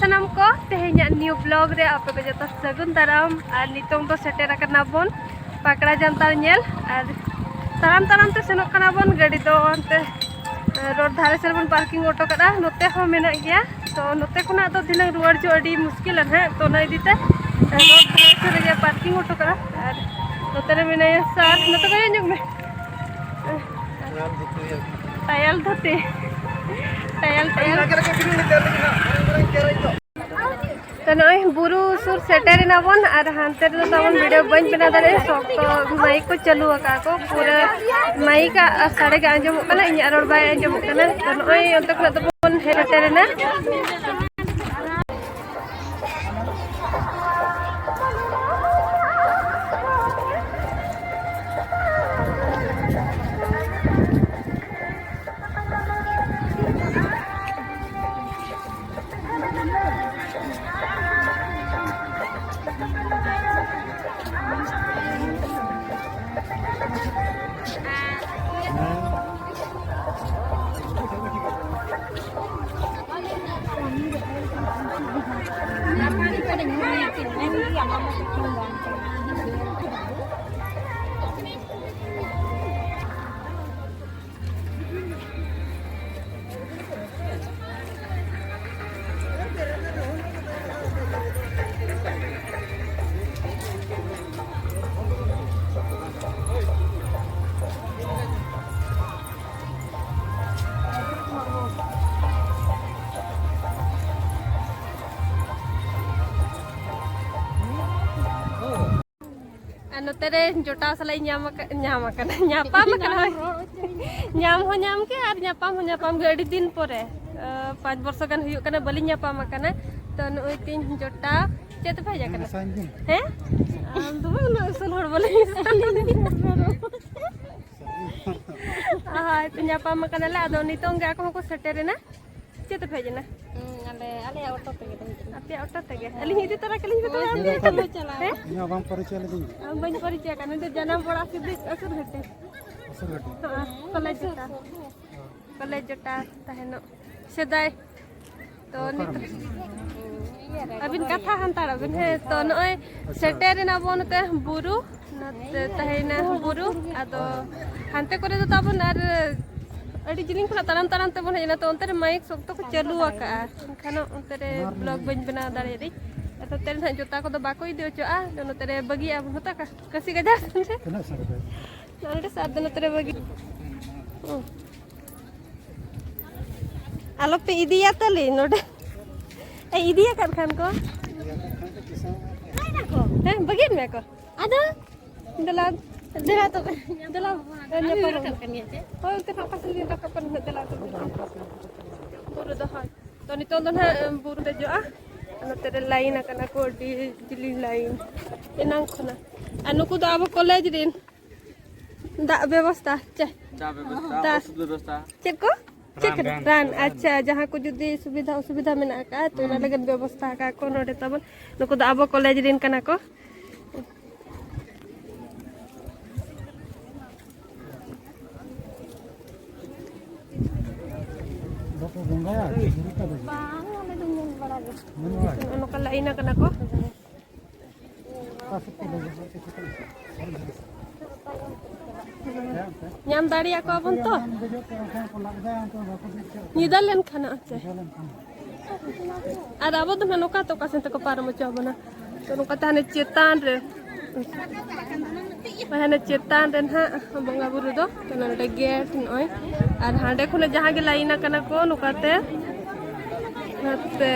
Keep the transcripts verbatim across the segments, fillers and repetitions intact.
ᱥᱟᱱᱟᱢ ᱠᱚ, ᱛᱮᱦᱮᱧᱟᱜ ᱱᱤᱭᱩ ᱵᱞᱚᱜ ᱨᱮ ᱟᱯᱮ ᱠᱚ ᱡᱚᱛᱚ ᱥᱟᱹᱜᱩᱱ ᱫᱟᱨᱟᱢ᱾ ᱟᱨ ᱱᱤᱛᱚᱝ ᱫᱚ ᱥᱮᱴᱮᱨ ᱟᱠᱟᱱᱟ ᱵᱚᱱ ᱯᱟᱠᱲᱟ ᱡᱟᱱᱛᱟᱲ ᱧᱮᱞ᱾ ᱟᱨ ᱛᱟᱲᱟᱢ ᱛᱟᱲᱟᱢ ᱛᱮ ᱥᱮᱱᱚᱜ ᱠᱟᱱᱟ ᱵᱚᱱ, ᱜᱟᱹᱰᱤ ᱫᱚ ᱚᱱᱛᱮ ᱨᱳᱰ ᱫᱷᱟᱨᱮ ᱥᱮᱫ ᱵᱚᱱ ᱯᱟᱨᱠᱤᱝ ᱚᱴᱚ ᱠᱟᱫᱟ᱾ ᱱᱚᱛᱮ ᱦᱚᱸ ᱢᱮᱱᱟᱜ ᱜᱮᱭᱟ, ᱛᱚ ᱱᱚᱛᱮ ᱠᱷᱚᱱᱟᱜ ᱫᱚ ᱫᱷᱤᱱᱟᱹᱝ ᱨᱩᱣᱟᱹᱲ ᱦᱤᱡᱩᱜ ᱟᱹᱰᱤ ᱢᱩᱥᱠᱤᱞᱟ ᱱᱟᱦᱟᱜ, ᱛᱚ ᱚᱱᱟ ᱤᱫᱤ ᱛᱮ ᱨᱳᱰ ᱫᱷᱟᱨᱮ ᱥᱮᱫ ᱨᱮᱜᱮ ᱯᱟᱨᱠᱤᱝ ᱚᱴᱚ ᱠᱟᱜᱼᱟ᱾ ᱟᱨ ᱱᱚᱛᱮ ᱨᱮ ᱢᱮᱱᱟᱭᱟ ᱥᱟᱨ, ᱱᱚᱛᱮ ᱠᱚᱭᱚᱜ ᱧᱚᱜ ᱢᱮ᱾ ᱴᱟᱭᱟᱞ ᱫᱷᱩᱛᱤ, ᱴᱟᱭᱟᱞ ᱴᱟᱭᱟᱞ᱾ ᱛᱚ ᱱᱚᱜᱼᱚᱭ ᱵᱩᱨᱩ ᱥᱩᱨ ᱥᱮᱴᱮᱨ ᱮᱱᱟ ᱵᱚᱱ, ᱟᱨ ᱦᱟᱱᱛᱮ ᱨᱮᱫᱚ ᱛᱟᱵᱚᱱ ᱵᱷᱤᱰᱤᱭᱳ ᱵᱟᱹᱧ ᱵᱮᱱᱟᱣ ᱫᱟᱲᱮᱭᱟᱜᱼᱟ, ᱥᱚᱠᱛᱚ ᱢᱟᱭᱤᱠ ᱠᱚ ᱪᱟᱹᱞᱩ ᱟᱠᱟᱫ ᱠᱚ, ᱯᱩᱨᱟᱹ ᱢᱟᱭᱤᱠ ᱟᱜ ᱥᱟᱰᱮ ᱜᱮ ᱟᱸᱡᱚᱢᱚᱜ ᱠᱟᱱᱟ, ᱤᱧᱟᱹᱜ ᱨᱚᱲ ᱵᱟᱭ ᱟᱸᱡᱚᱢᱚᱜ ᱠᱟᱱᱟ᱾ ᱛᱚ ᱱᱚᱜᱼᱚᱭ ᱚᱱᱛᱮ ᱠᱷᱚᱱᱟᱜ ᱫᱚᱵᱚᱱ ᱦᱮᱡ ᱥᱮᱴᱮᱨ ᱮᱱᱟ᱾ ᱟᱨ ᱱᱚᱛᱮ ᱨᱮ ᱡᱚᱴᱟᱣ ᱥᱟᱞᱟᱜ ᱤᱧ ᱧᱟᱢ ᱟᱠᱟ-, ᱧᱟᱢ ᱟᱠᱟᱱᱟ, ᱧᱟᱯᱟᱢ ᱟᱠᱟᱱᱟ᱾ ᱦᱳᱭ᱾ ᱧᱟᱢ ᱦᱚᱸ ᱧᱟᱢ ᱠᱮ ᱟᱨ ᱧᱟᱯᱟᱢ ᱦᱚᱸ ᱧᱟᱯᱟᱢ ᱜᱮ, ᱟᱹᱰᱤ ᱫᱤᱱ ᱯᱚᱨᱮ᱾ ᱟ, ᱯᱟᱸᱪ ᱵᱚᱨᱥᱚ ᱜᱟᱱ ᱦᱩᱭᱩᱜ ᱠᱟᱱᱟ ᱵᱟᱹᱞᱤᱧ ᱧᱟᱯᱟᱢ ᱟᱠᱟᱱᱟ᱾ ᱛᱚ ᱱᱩᱜᱼᱩᱭ ᱛᱤᱧ ᱡᱚᱴᱟᱣ, ᱪᱮᱫ ᱛᱮᱯᱮ ᱦᱮᱡ ᱟᱠᱟᱱᱟ? ᱦᱮᱸ? ᱟᱢ ᱫᱚ ᱩᱱᱟᱹᱜ ᱩᱥᱩᱞ ᱦᱚᱲ ᱵᱚᱞᱮ᱾ ᱦᱳᱭ, ᱛᱚ ᱧᱟᱯᱟᱢ ᱟᱠᱟᱱᱟᱞᱮ, ᱟᱫᱚ ᱱᱤᱛᱚᱝ ᱜᱮ ᱟᱠᱚ ᱦᱚᱸᱠᱚ ᱥᱮᱴᱮᱨᱮᱱᱟ᱾ ᱪᱮᱫ ᱛᱮᱯᱮ ᱦᱮᱡ ᱮᱱᱟ? ᱦᱩᱸ, ᱟᱞᱮ, ᱟᱞᱮᱭᱟᱜ ᱚᱴᱳ ᱛᱮᱜᱮ ᱞᱮ ᱦᱮᱡ ᱮᱱᱟ᱾ ᱟᱯᱮᱭᱟᱜ ᱚᱴᱳ ᱛᱮᱜᱮ? ᱟᱹᱞᱤᱧ ᱤᱫᱤ ᱛᱚᱨᱟ ᱠᱟᱹᱞᱤᱧ ᱯᱮ ᱛᱚᱵᱮ᱾ ᱦᱮᱸ? ᱤᱧ ᱦᱚᱸ ᱵᱟᱢ ᱯᱚᱨᱤᱪᱚᱭ ᱞᱤᱫᱤᱧ᱾ ᱟᱢ ᱵᱟᱹᱧ ᱯᱚᱨᱤᱪᱚᱭ ᱠᱟᱱᱟ, ᱩᱱᱤ ᱫᱚ ᱡᱟᱱᱟᱢ ᱚᱲᱟᱜ ᱥᱤᱫᱤ ᱟᱹᱥᱩᱨ ᱜᱷᱟᱹᱴᱤ᱾ ᱟᱹᱥᱩᱨ ᱜᱷᱟᱹᱴᱤ? ᱦᱚᱸ, ᱠᱚᱞᱮᱡᱽ ᱡᱚᱴᱟ᱾ ᱠᱚᱞᱮᱡᱽ ᱡᱚᱴᱟ ᱛᱟᱦᱮᱱᱚᱜ ᱥᱮᱫᱟᱭ᱾ ᱛᱚ ᱚᱠᱟᱨᱮ ᱱᱤᱛᱚᱜ ᱢᱮᱱᱟᱜ ᱯᱮᱭᱟ? ᱟᱹᱵᱤᱱ ᱠᱟᱛᱷᱟ ᱦᱟᱱᱛᱟᱲᱚᱜ ᱵᱤᱱ᱾ ᱦᱮᱸ, ᱛᱚ ᱱᱚᱜᱼᱚᱭ ᱥᱮᱴᱮᱨ ᱮᱱᱟ ᱵᱚᱱ ᱱᱚᱛᱮ ᱵᱩᱨᱩ, ᱱᱚᱛᱮ ᱛᱟᱦᱮᱸᱭᱮᱱᱟ ᱵᱩᱨᱩ, ᱟᱫᱚ ᱦᱟᱱᱛᱮ ᱠᱚᱨᱮ ᱫᱚ ᱛᱟᱵᱚᱱ ᱟᱨ ᱟᱹᱰᱤ ᱡᱤᱞᱤᱧ ᱠᱷᱚᱱᱟᱜ ᱛᱟᱲᱟᱢ ᱛᱟᱲᱟᱢ ᱛᱮᱵᱚᱱ ᱦᱮᱡ ᱮᱱᱟ, ᱛᱚ ᱚᱱᱛᱮ ᱨᱮ ᱢᱟᱭᱤᱠ ᱥᱚᱠᱛᱚ ᱠᱚ ᱪᱟᱹᱞᱩ ᱟᱠᱟᱜᱼᱟ, ᱮᱱᱠᱷᱟᱱ ᱚᱱᱛᱮ ᱨᱮ ᱵᱞᱚᱜ ᱵᱟᱹᱧ ᱵᱮᱱᱟᱣ ᱫᱟᱲᱮᱭᱟᱫᱟᱹᱧ᱾ ᱟᱫᱚ ᱱᱚᱛᱮ ᱨᱮ ᱱᱟᱦᱟᱜ ᱡᱩᱛᱟ ᱠᱚᱫᱚ ᱵᱟᱠᱚ ᱤᱫᱤ ᱦᱚᱪᱚᱣᱟᱜᱼᱟ, ᱟᱫᱚ ᱱᱚᱛᱮ ᱨᱮ ᱵᱟᱹᱜᱤᱭᱟᱜᱼᱟ ᱵᱚᱱ ᱱᱚᱛᱮ ᱠᱟ-, ᱠᱟᱹᱥᱤ ᱜᱟᱡᱟᱲ ᱥᱮᱱ ᱨᱮ᱾ ᱛᱤᱱᱟᱹᱜ ᱥᱟᱺᱜᱤᱧ ᱨᱮ? ᱱᱚᱰᱮ ᱥᱟᱛ ᱫᱚ ᱱᱚᱛᱮ ᱨᱮ ᱵᱟᱹᱜᱤ᱾ ᱦᱩᱸ᱾ ᱟᱞᱚᱯᱮ ᱤᱫᱤᱭᱟ ᱛᱟᱞᱮ ᱱᱚᱰᱮ᱾ ᱮ, ᱤᱫᱤᱭᱟᱠᱟᱫ ᱠᱷᱟᱱ ᱠᱚ᱾ ᱦᱮᱸ, ᱵᱟᱹᱜᱤᱭᱟᱫ ᱢᱮᱭᱟ ᱠᱚ᱾ ᱟᱫᱚ ᱫᱮᱞᱟ, ᱫᱮᱞᱟ ᱛᱚᱵᱮ, ᱫᱮᱞᱟ, ᱧᱟᱯᱟᱢ ᱟᱵᱚᱱ᱾ ᱦᱳᱭ, ᱚᱱᱛᱮ ᱱᱟᱜ ᱚᱠᱟ ᱥᱮᱫ ᱞᱤᱧ ᱨᱟᱠᱟᱵ ᱠᱟᱱᱟ ᱱᱟᱜ, ᱫᱮᱞᱟ ᱛᱚᱵᱮ᱾ ᱵᱩᱨᱩ ᱫᱚ ᱦᱳᱭ᱾ ᱛᱚ, ᱱᱤᱛᱚᱝ ᱫᱚ ᱱᱟᱜ ᱵᱩᱨᱩ ᱫᱮᱡᱚᱜᱼᱟ᱾ ᱱᱚᱛᱮ ᱨᱮ ᱞᱟᱭᱤᱱ ᱟᱠᱟᱱᱟ ᱠᱚ, ᱟᱹᱰᱤ ᱡᱤᱞᱤᱧ ᱞᱟᱭᱤᱱ ᱮᱱᱟᱝ ᱠᱷᱚᱱᱟᱜ᱾ ᱟᱨ ᱱᱩᱠᱩ ᱫᱚ ᱟᱵᱚ ᱠᱚᱞᱮᱡᱽ ᱨᱮᱱ᱾ ᱫᱟᱜ ᱵᱮᱵᱚᱥᱛᱟ ᱪᱮ? ᱫᱟᱜ ᱵᱮᱵᱚᱥᱛᱟ, ᱫᱟᱜ᱾ ᱳᱥᱩᱫᱷ ᱵᱮᱵᱚᱥᱛᱟ᱾ ᱪᱮᱫ ᱠᱚ? ᱪᱮᱫ ᱨᱟᱱ, ᱠᱟᱱᱟ? ᱨᱟᱱ, ᱨᱟᱱ, ᱨᱟᱱ᱾ ᱟᱪᱪᱷᱟ, ᱡᱟᱦᱟᱸ ᱠᱚ ᱡᱩᱫᱤ ᱥᱩᱵᱤᱫᱷᱟ ᱚᱥᱩᱵᱤᱫᱷᱟ ᱢᱮᱱᱟᱜ ᱟᱠᱟᱫ, ᱛᱚ ᱚᱱᱟ ᱦᱩᱸ᱾ ᱞᱟᱹᱜᱤᱫ ᱵᱮᱵᱚᱥᱛᱷᱟ ᱟᱠᱟᱫ ᱠᱚ ᱱᱚᱰᱮ ᱛᱟᱵᱚᱱ᱾ ᱱᱩᱠᱩ ᱫᱚ ᱟᱵᱚ ᱠᱚᱞᱮᱡᱽ ᱨᱮᱱ ᱠᱟᱱᱟ ᱠᱚ᱾ ᱵᱟᱠᱚ ᱵᱚᱸᱜᱟᱭᱟ? ᱵᱟᱝ, ᱟᱞᱮ ᱫᱚ ᱧᱮᱞ ᱵᱟᱲᱟ ᱜᱮ᱾ ᱧᱮᱞ ᱵᱟᱲᱟ ᱜᱮ? ᱱᱚᱜᱼᱚ ᱱᱚᱝᱠᱟ ᱞᱟᱭᱤᱱ ᱟᱠᱟᱱᱟ ᱠᱚ᱾ ᱧᱟᱢ ᱫᱟᱲᱮᱭᱟᱠᱚᱣᱟ ᱵᱚᱱ ᱛᱚ? ᱧᱤᱫᱟᱹ ᱞᱮᱱᱠᱷᱟᱱ ᱦᱚᱸ ᱪᱮ? ᱟᱨ ᱟᱵᱚ ᱫᱚ ᱱᱟᱜ ᱱᱚᱝᱠᱟ ᱛᱮ ᱚᱠᱟ ᱥᱮᱱ ᱛᱮᱠᱚ ᱯᱟᱨᱚᱢ ᱦᱚᱪᱚ ᱟᱵᱚᱱᱟ? ᱛᱚ ᱱᱚᱝᱠᱟ ᱛᱮ ᱦᱟᱱᱮ ᱪᱮᱛᱟᱱ ᱨᱮ, ᱦᱟᱱᱮ ᱪᱮᱛᱟᱱ ᱨᱮ ᱱᱟᱜ ᱵᱚᱸᱜᱟ ᱵᱩᱨᱩ ᱫᱚ, ᱛᱚ ᱱᱚᱰᱮ ᱜᱮᱴ ᱱᱚᱜᱼᱚᱭ᱾ ᱟᱨ ᱦᱟᱸᱰᱮ ᱠᱷᱚᱱᱟᱜ ᱡᱟᱦᱟᱸ ᱜᱮ ᱞᱟᱭᱤᱱ ᱟᱠᱟᱱᱟ ᱠᱚ ᱱᱚᱝᱠᱟ ᱛᱮ, ᱱᱚᱛᱮ᱾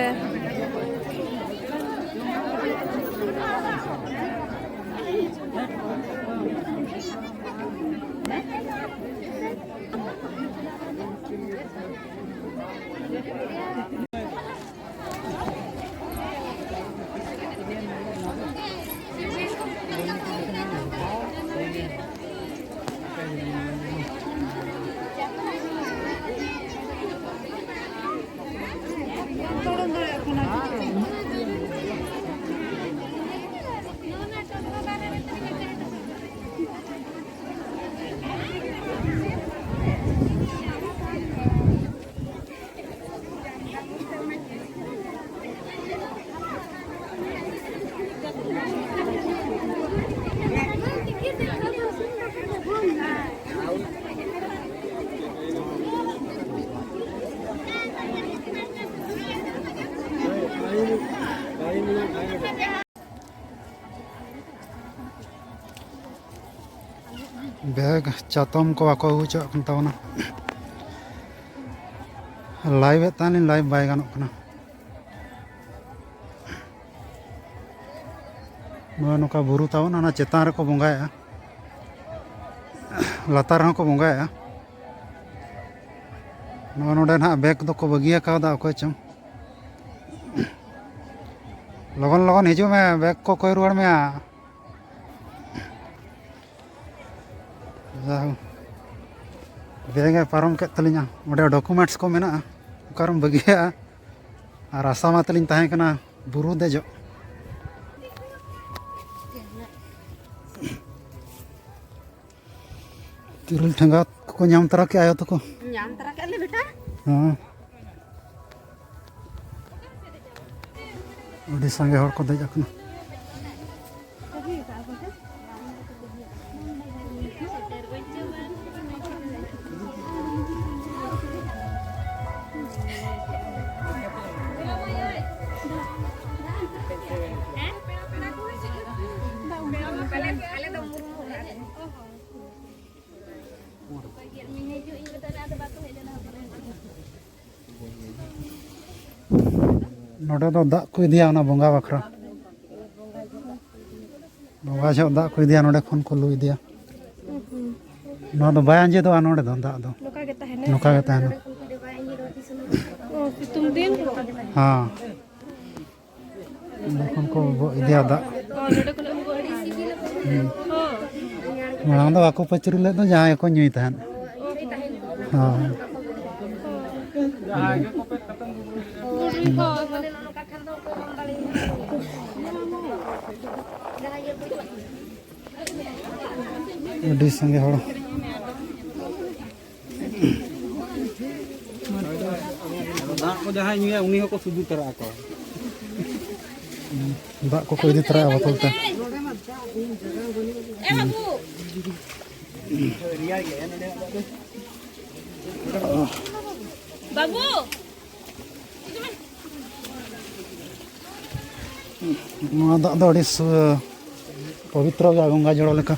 ᱵᱮᱜᱽ ᱪᱟᱛᱚᱢ ᱠᱚ ᱵᱟᱠᱚ ᱟᱹᱜᱩ ᱦᱚᱪᱚᱣᱟᱜ ᱠᱟᱱ ᱛᱟᱵᱚᱱᱟ᱾ ᱞᱟᱭᱤᱵᱷ ᱮᱫ ᱛᱟᱦᱮᱱᱤᱧ, ᱞᱟᱭᱤᱵᱷ ᱵᱟᱭ ᱜᱟᱱᱚᱜ ᱠᱟᱱᱟ᱾ ᱱᱚᱜᱼᱚᱭ ᱱᱚᱝᱠᱟ ᱵᱩᱨᱩ ᱛᱟᱵᱚᱱ, ᱚᱱᱟ ᱪᱮᱛᱟᱱ ᱨᱮᱠᱚ ᱵᱚᱸᱜᱟᱭᱮᱫᱼᱟ, ᱞᱟᱛᱟᱨ ᱨᱮᱦᱚᱸ ᱠᱚ ᱵᱚᱸᱜᱟᱭᱮᱫᱼᱟ᱾ ᱱᱚᱜᱼᱚ ᱱᱚᱰᱮ ᱱᱟᱦᱟᱜ ᱵᱮᱜᱽ ᱫᱚᱠᱚ ᱵᱟᱹᱜᱤ ᱟᱠᱟᱣᱫᱟ ᱚᱠᱚᱭ ᱪᱚᱝ᱾ ᱞᱚᱜᱚᱱ ᱞᱚᱜᱚᱱ ᱦᱤᱡᱩᱜ ᱢᱮ, ᱵᱮᱜᱽ ᱠᱚ ᱠᱚᱭ ᱨᱩᱣᱟᱹᱲ ᱢᱮᱭᱟ᱾ ᱡᱟᱭᱦᱳᱠ, ᱵᱮᱜᱽ ᱮ ᱯᱟᱨᱚᱢ ᱠᱮᱫ ᱛᱟᱹᱞᱤᱧᱟ᱾ ᱚᱸᱰᱮ ᱰᱚᱠᱩᱢᱮᱱᱴᱥ ᱠᱚ ᱢᱮᱱᱟᱜᱼᱟ, ᱚᱠᱟᱨᱮᱢ ᱵᱟᱹᱜᱤᱭᱟᱜᱼᱟ? ᱟᱨ ᱟᱥᱟ ᱢᱟ ᱛᱟᱹᱞᱤᱧ ᱛᱟᱦᱮᱸ ᱠᱟᱱᱟ ᱵᱩᱨᱩ ᱫᱮᱡᱚᱜ᱾ ᱛᱤᱨᱤᱞ ᱴᱷᱮᱸᱜᱟ ᱠᱚᱠᱚ ᱧᱟᱢ ᱛᱚᱨᱟ ᱠᱮᱜᱼᱟ ᱟᱭᱳ ᱛᱟᱠᱚ᱾ ᱧᱟᱢ ᱛᱚᱨᱟ ᱠᱮᱜᱼᱟ ᱞᱮ ᱵᱮᱴᱟ᱾ ᱦᱮᱸ᱾ ᱟᱹᱰᱤ ᱥᱟᱸᱜᱮ ᱦᱚᱲ ᱠᱚ ᱫᱮᱡ ᱟᱠᱟᱱᱟ᱾ ᱱᱚᱰᱮ ᱫᱚ ᱫᱟᱜ ᱠᱚ ᱤᱫᱤᱭᱟ ᱚᱱᱟ ᱵᱚᱸᱜᱟ ᱵᱟᱠᱷᱨᱟ᱾ ᱵᱚᱸᱜᱟ ᱡᱚᱦᱚᱜ ᱫᱟᱜ ᱠᱚ ᱤᱫᱤᱭᱟ, ᱱᱚᱰᱮ ᱠᱷᱚᱱ ᱠᱚ ᱞᱩ ᱤᱫᱤᱭᱟ᱾ ᱱᱚᱣᱟ ᱫᱚ ᱵᱟᱭ ᱟᱸᱡᱮᱫᱚᱜᱼᱟ ᱱᱚᱰᱮ ᱫᱚ, ᱫᱟᱜ ᱫᱚ᱾ ᱱᱚᱝᱠᱟ ᱜᱮ ᱛᱟᱦᱮᱱᱟ? ᱱᱚᱝᱠᱟ ᱜᱮ ᱛᱟᱦᱮᱱᱟ᱾ ᱚ, ᱥᱤᱛᱩᱝ ᱫᱤᱱ? ᱦᱮᱸ᱾ ᱚᱸᱰᱮ ᱠᱷᱚᱱ ᱠᱚ ᱜᱚᱜ ᱤᱫᱤᱭᱟ ᱫᱟᱜ᱾ ᱚ, ᱱᱚᱰᱮ ᱠᱷᱚᱱᱟᱜ ᱮᱢ ᱜᱚᱜ ᱤᱫᱤᱭᱟ? ᱦᱩᱸ᱾ ᱦᱚᱸ᱾ ᱢᱟᱲᱟᱝ ᱫᱚ ᱵᱟᱠᱚ ᱯᱟᱹᱪᱨᱤ ᱞᱮᱫ ᱫᱚ, ᱡᱟᱦᱟᱸᱭ ᱜᱮᱠᱚ ᱧᱩᱭ ᱛᱟᱦᱮᱸᱫ᱾ ᱚ, ᱦᱚᱸ᱾ ᱦᱳᱭ᱾ ᱦᱚᱸ᱾ ᱦᱩᱸ᱾ ᱟᱹᱰᱤ ᱥᱟᱸᱜᱮ ᱦᱚᱲ᱾ ᱫᱟᱜ ᱠᱚ ᱡᱟᱦᱟᱸᱭ ᱧᱩᱭᱟ, ᱩᱱᱤ ᱦᱚᱸᱠᱚ ᱥᱩᱫᱷᱩ ᱛᱚᱨᱟᱜ ᱟᱠᱚ᱾ ᱫᱟᱜ ᱠᱚᱠᱚ ᱤᱫᱤ ᱛᱚᱨᱟᱭᱟ ᱵᱚᱛᱚᱞ ᱛᱮ᱾ ᱮ ᱵᱟᱹᱵᱩ! ᱵᱟᱹᱵᱩ! ᱱᱚᱣᱟ ᱫᱟᱜ ᱫᱚ ᱟᱹᱰᱤ ᱥᱩ-, ᱯᱚᱵᱤᱛᱨᱚ ᱜᱮᱭᱟ, ᱜᱚᱝᱜᱟ ᱡᱚᱲᱟ ᱞᱮᱠᱟ᱾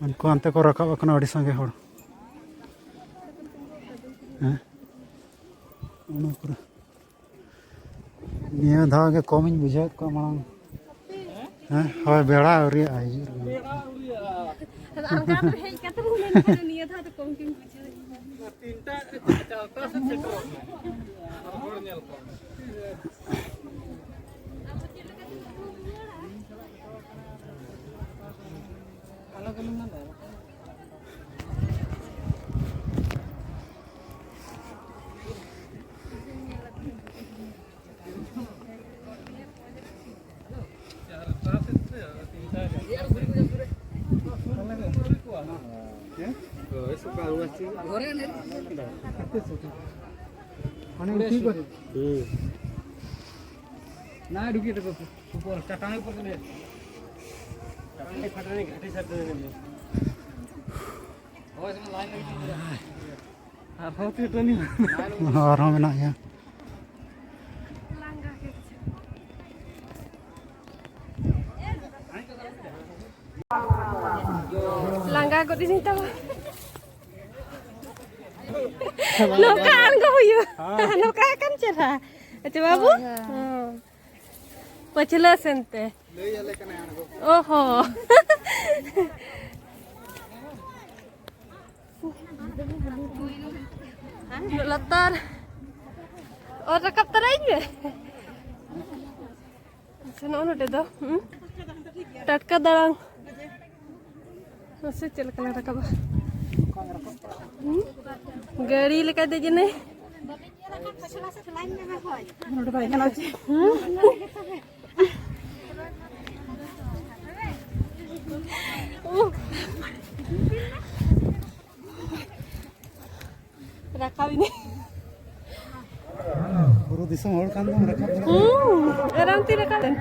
ᱩᱱᱠᱩ ᱦᱟᱱᱛᱮ ᱠᱚ ᱨᱟᱠᱟᱵ ᱟᱠᱟᱱᱟ, ᱟᱹᱰᱤ ᱥᱟᱸᱜᱮ ᱦᱚᱲ᱾ ᱦᱮᱸ, ᱚᱱᱟ ᱠᱚᱨᱮ᱾ ᱱᱤᱭᱟᱹ ᱫᱷᱟᱣ ᱜᱮ ᱠᱚᱢᱤᱧ ᱵᱩᱡᱷᱟᱹᱣᱮᱫ ᱠᱚᱣᱟ ᱢᱟᱲᱟᱝ᱾ ᱦᱮᱸ, ᱦᱳᱭ, ᱵᱮᱲᱟ ᱟᱹᱣᱨᱤᱭᱟᱜᱼᱟ ᱦᱤᱡᱩᱜ ᱨᱮ᱾ ᱟᱫᱚ ᱟᱬᱜᱟᱛ ᱨᱮ ᱦᱮᱡ ᱠᱟᱛᱮ ᱵᱚᱱ ᱢᱮᱱ ᱠᱷᱟᱱ ᱱᱤᱭᱟᱹ ᱫᱷᱟᱣ ᱫᱚ ᱠᱚᱢ ᱜᱮᱧ ᱵᱩᱡᱷᱟᱹᱣᱮᱫ ᱠᱚᱣᱟ᱾ ᱛᱤᱱᱴᱟ, ᱪᱟᱨᱴᱟ ᱥᱮᱫ ᱥᱮᱴᱮᱨᱚᱜ ᱢᱮ᱾ ᱟᱨ ᱦᱚᱲ ᱧᱮᱞ ᱠᱚᱢ᱾ ᱦᱩᱸ᱾ ᱱᱟ ᱰᱩᱠᱤ ᱛᱟᱠᱚ ᱩᱯᱚᱨ ᱪᱟᱴᱟᱱ ᱩᱯᱚᱨ ᱛᱮ ᱪᱟᱴᱟᱱ ᱯᱷᱟᱴᱟᱱ ᱜᱷᱟᱴᱤ ᱥᱟᱴ ᱫᱮ᱾ ᱦᱳᱭ, ᱥᱮ ᱞᱟᱭᱤᱱ ᱞᱟᱭᱤᱱ᱾ ᱟᱨᱦᱚᱸ ᱪᱟᱴᱟᱱᱤ᱾ ᱟᱨᱦᱚᱸ ᱢᱮᱱᱟᱜ ᱜᱮᱭᱟ᱾ ᱞᱟᱸᱜᱟ ᱜᱚᱫ ᱤᱫᱤᱧ ᱛᱟᱢᱟ᱾ ᱱᱚᱝᱠᱟ ᱟᱬᱜᱚ ᱦᱩᱭᱩᱜᱼᱟ᱾ ᱱᱚᱝᱠᱟ ᱠᱷᱟᱱ ᱪᱮᱦᱨᱟ᱾ ᱟᱪᱪᱷᱟ ᱵᱟᱹᱵᱩ? ᱦᱳᱭ, ᱦᱳᱭ᱾ ᱦᱚᱸ᱾ ᱯᱟᱹᱪᱷᱞᱟᱹ ᱥᱮᱱᱛᱮ᱾ ᱞᱟᱹᱭ ᱟᱞᱮ ᱠᱟᱱᱟᱭ ᱟᱬᱜᱚ᱾ ᱚ ᱦᱚᱸ᱾ ᱞᱟᱛᱟᱨ᱾ ᱚᱨ ᱨᱟᱠᱟᱵ ᱛᱟᱨᱟᱭᱤᱧ ᱢᱮ᱾ ᱟᱪᱪᱷᱟ, ᱱᱚᱜᱼᱚ ᱱᱚᱰᱮ ᱫᱚ, ᱦᱩᱸ, ᱴᱟᱴᱠᱟ ᱫᱟᱲᱟᱝ᱾ ᱢᱟᱥᱮ ᱪᱮᱫ ᱞᱮᱠᱟ ᱞᱮ ᱨᱟᱠᱟᱵᱟ? ᱦᱩᱸ? ᱜᱟᱹᱲᱤ ᱞᱮᱠᱟ ᱫᱮᱡ ᱮᱱᱟᱭ᱾ ᱱᱚᱰᱮ ᱵᱟᱭ ᱜᱟᱱᱚᱜᱼᱟ ᱪᱮ? ᱦᱩᱸ? ᱩᱦ᱾ ᱨᱟᱠᱟᱵ ᱮᱱᱟᱹᱧ᱾ ᱵᱩᱨᱩ ᱫᱤᱥᱚᱢ ᱦᱚᱲ ᱠᱷᱟᱱ ᱫᱚᱢ ᱨᱟᱠᱟᱵ ᱫᱟᱲᱮᱭᱟᱜᱼᱟ᱾ ᱦᱩᱸ, ᱟᱨᱟᱢ ᱛᱮ ᱨᱟᱠᱟᱵ ᱮᱱ᱾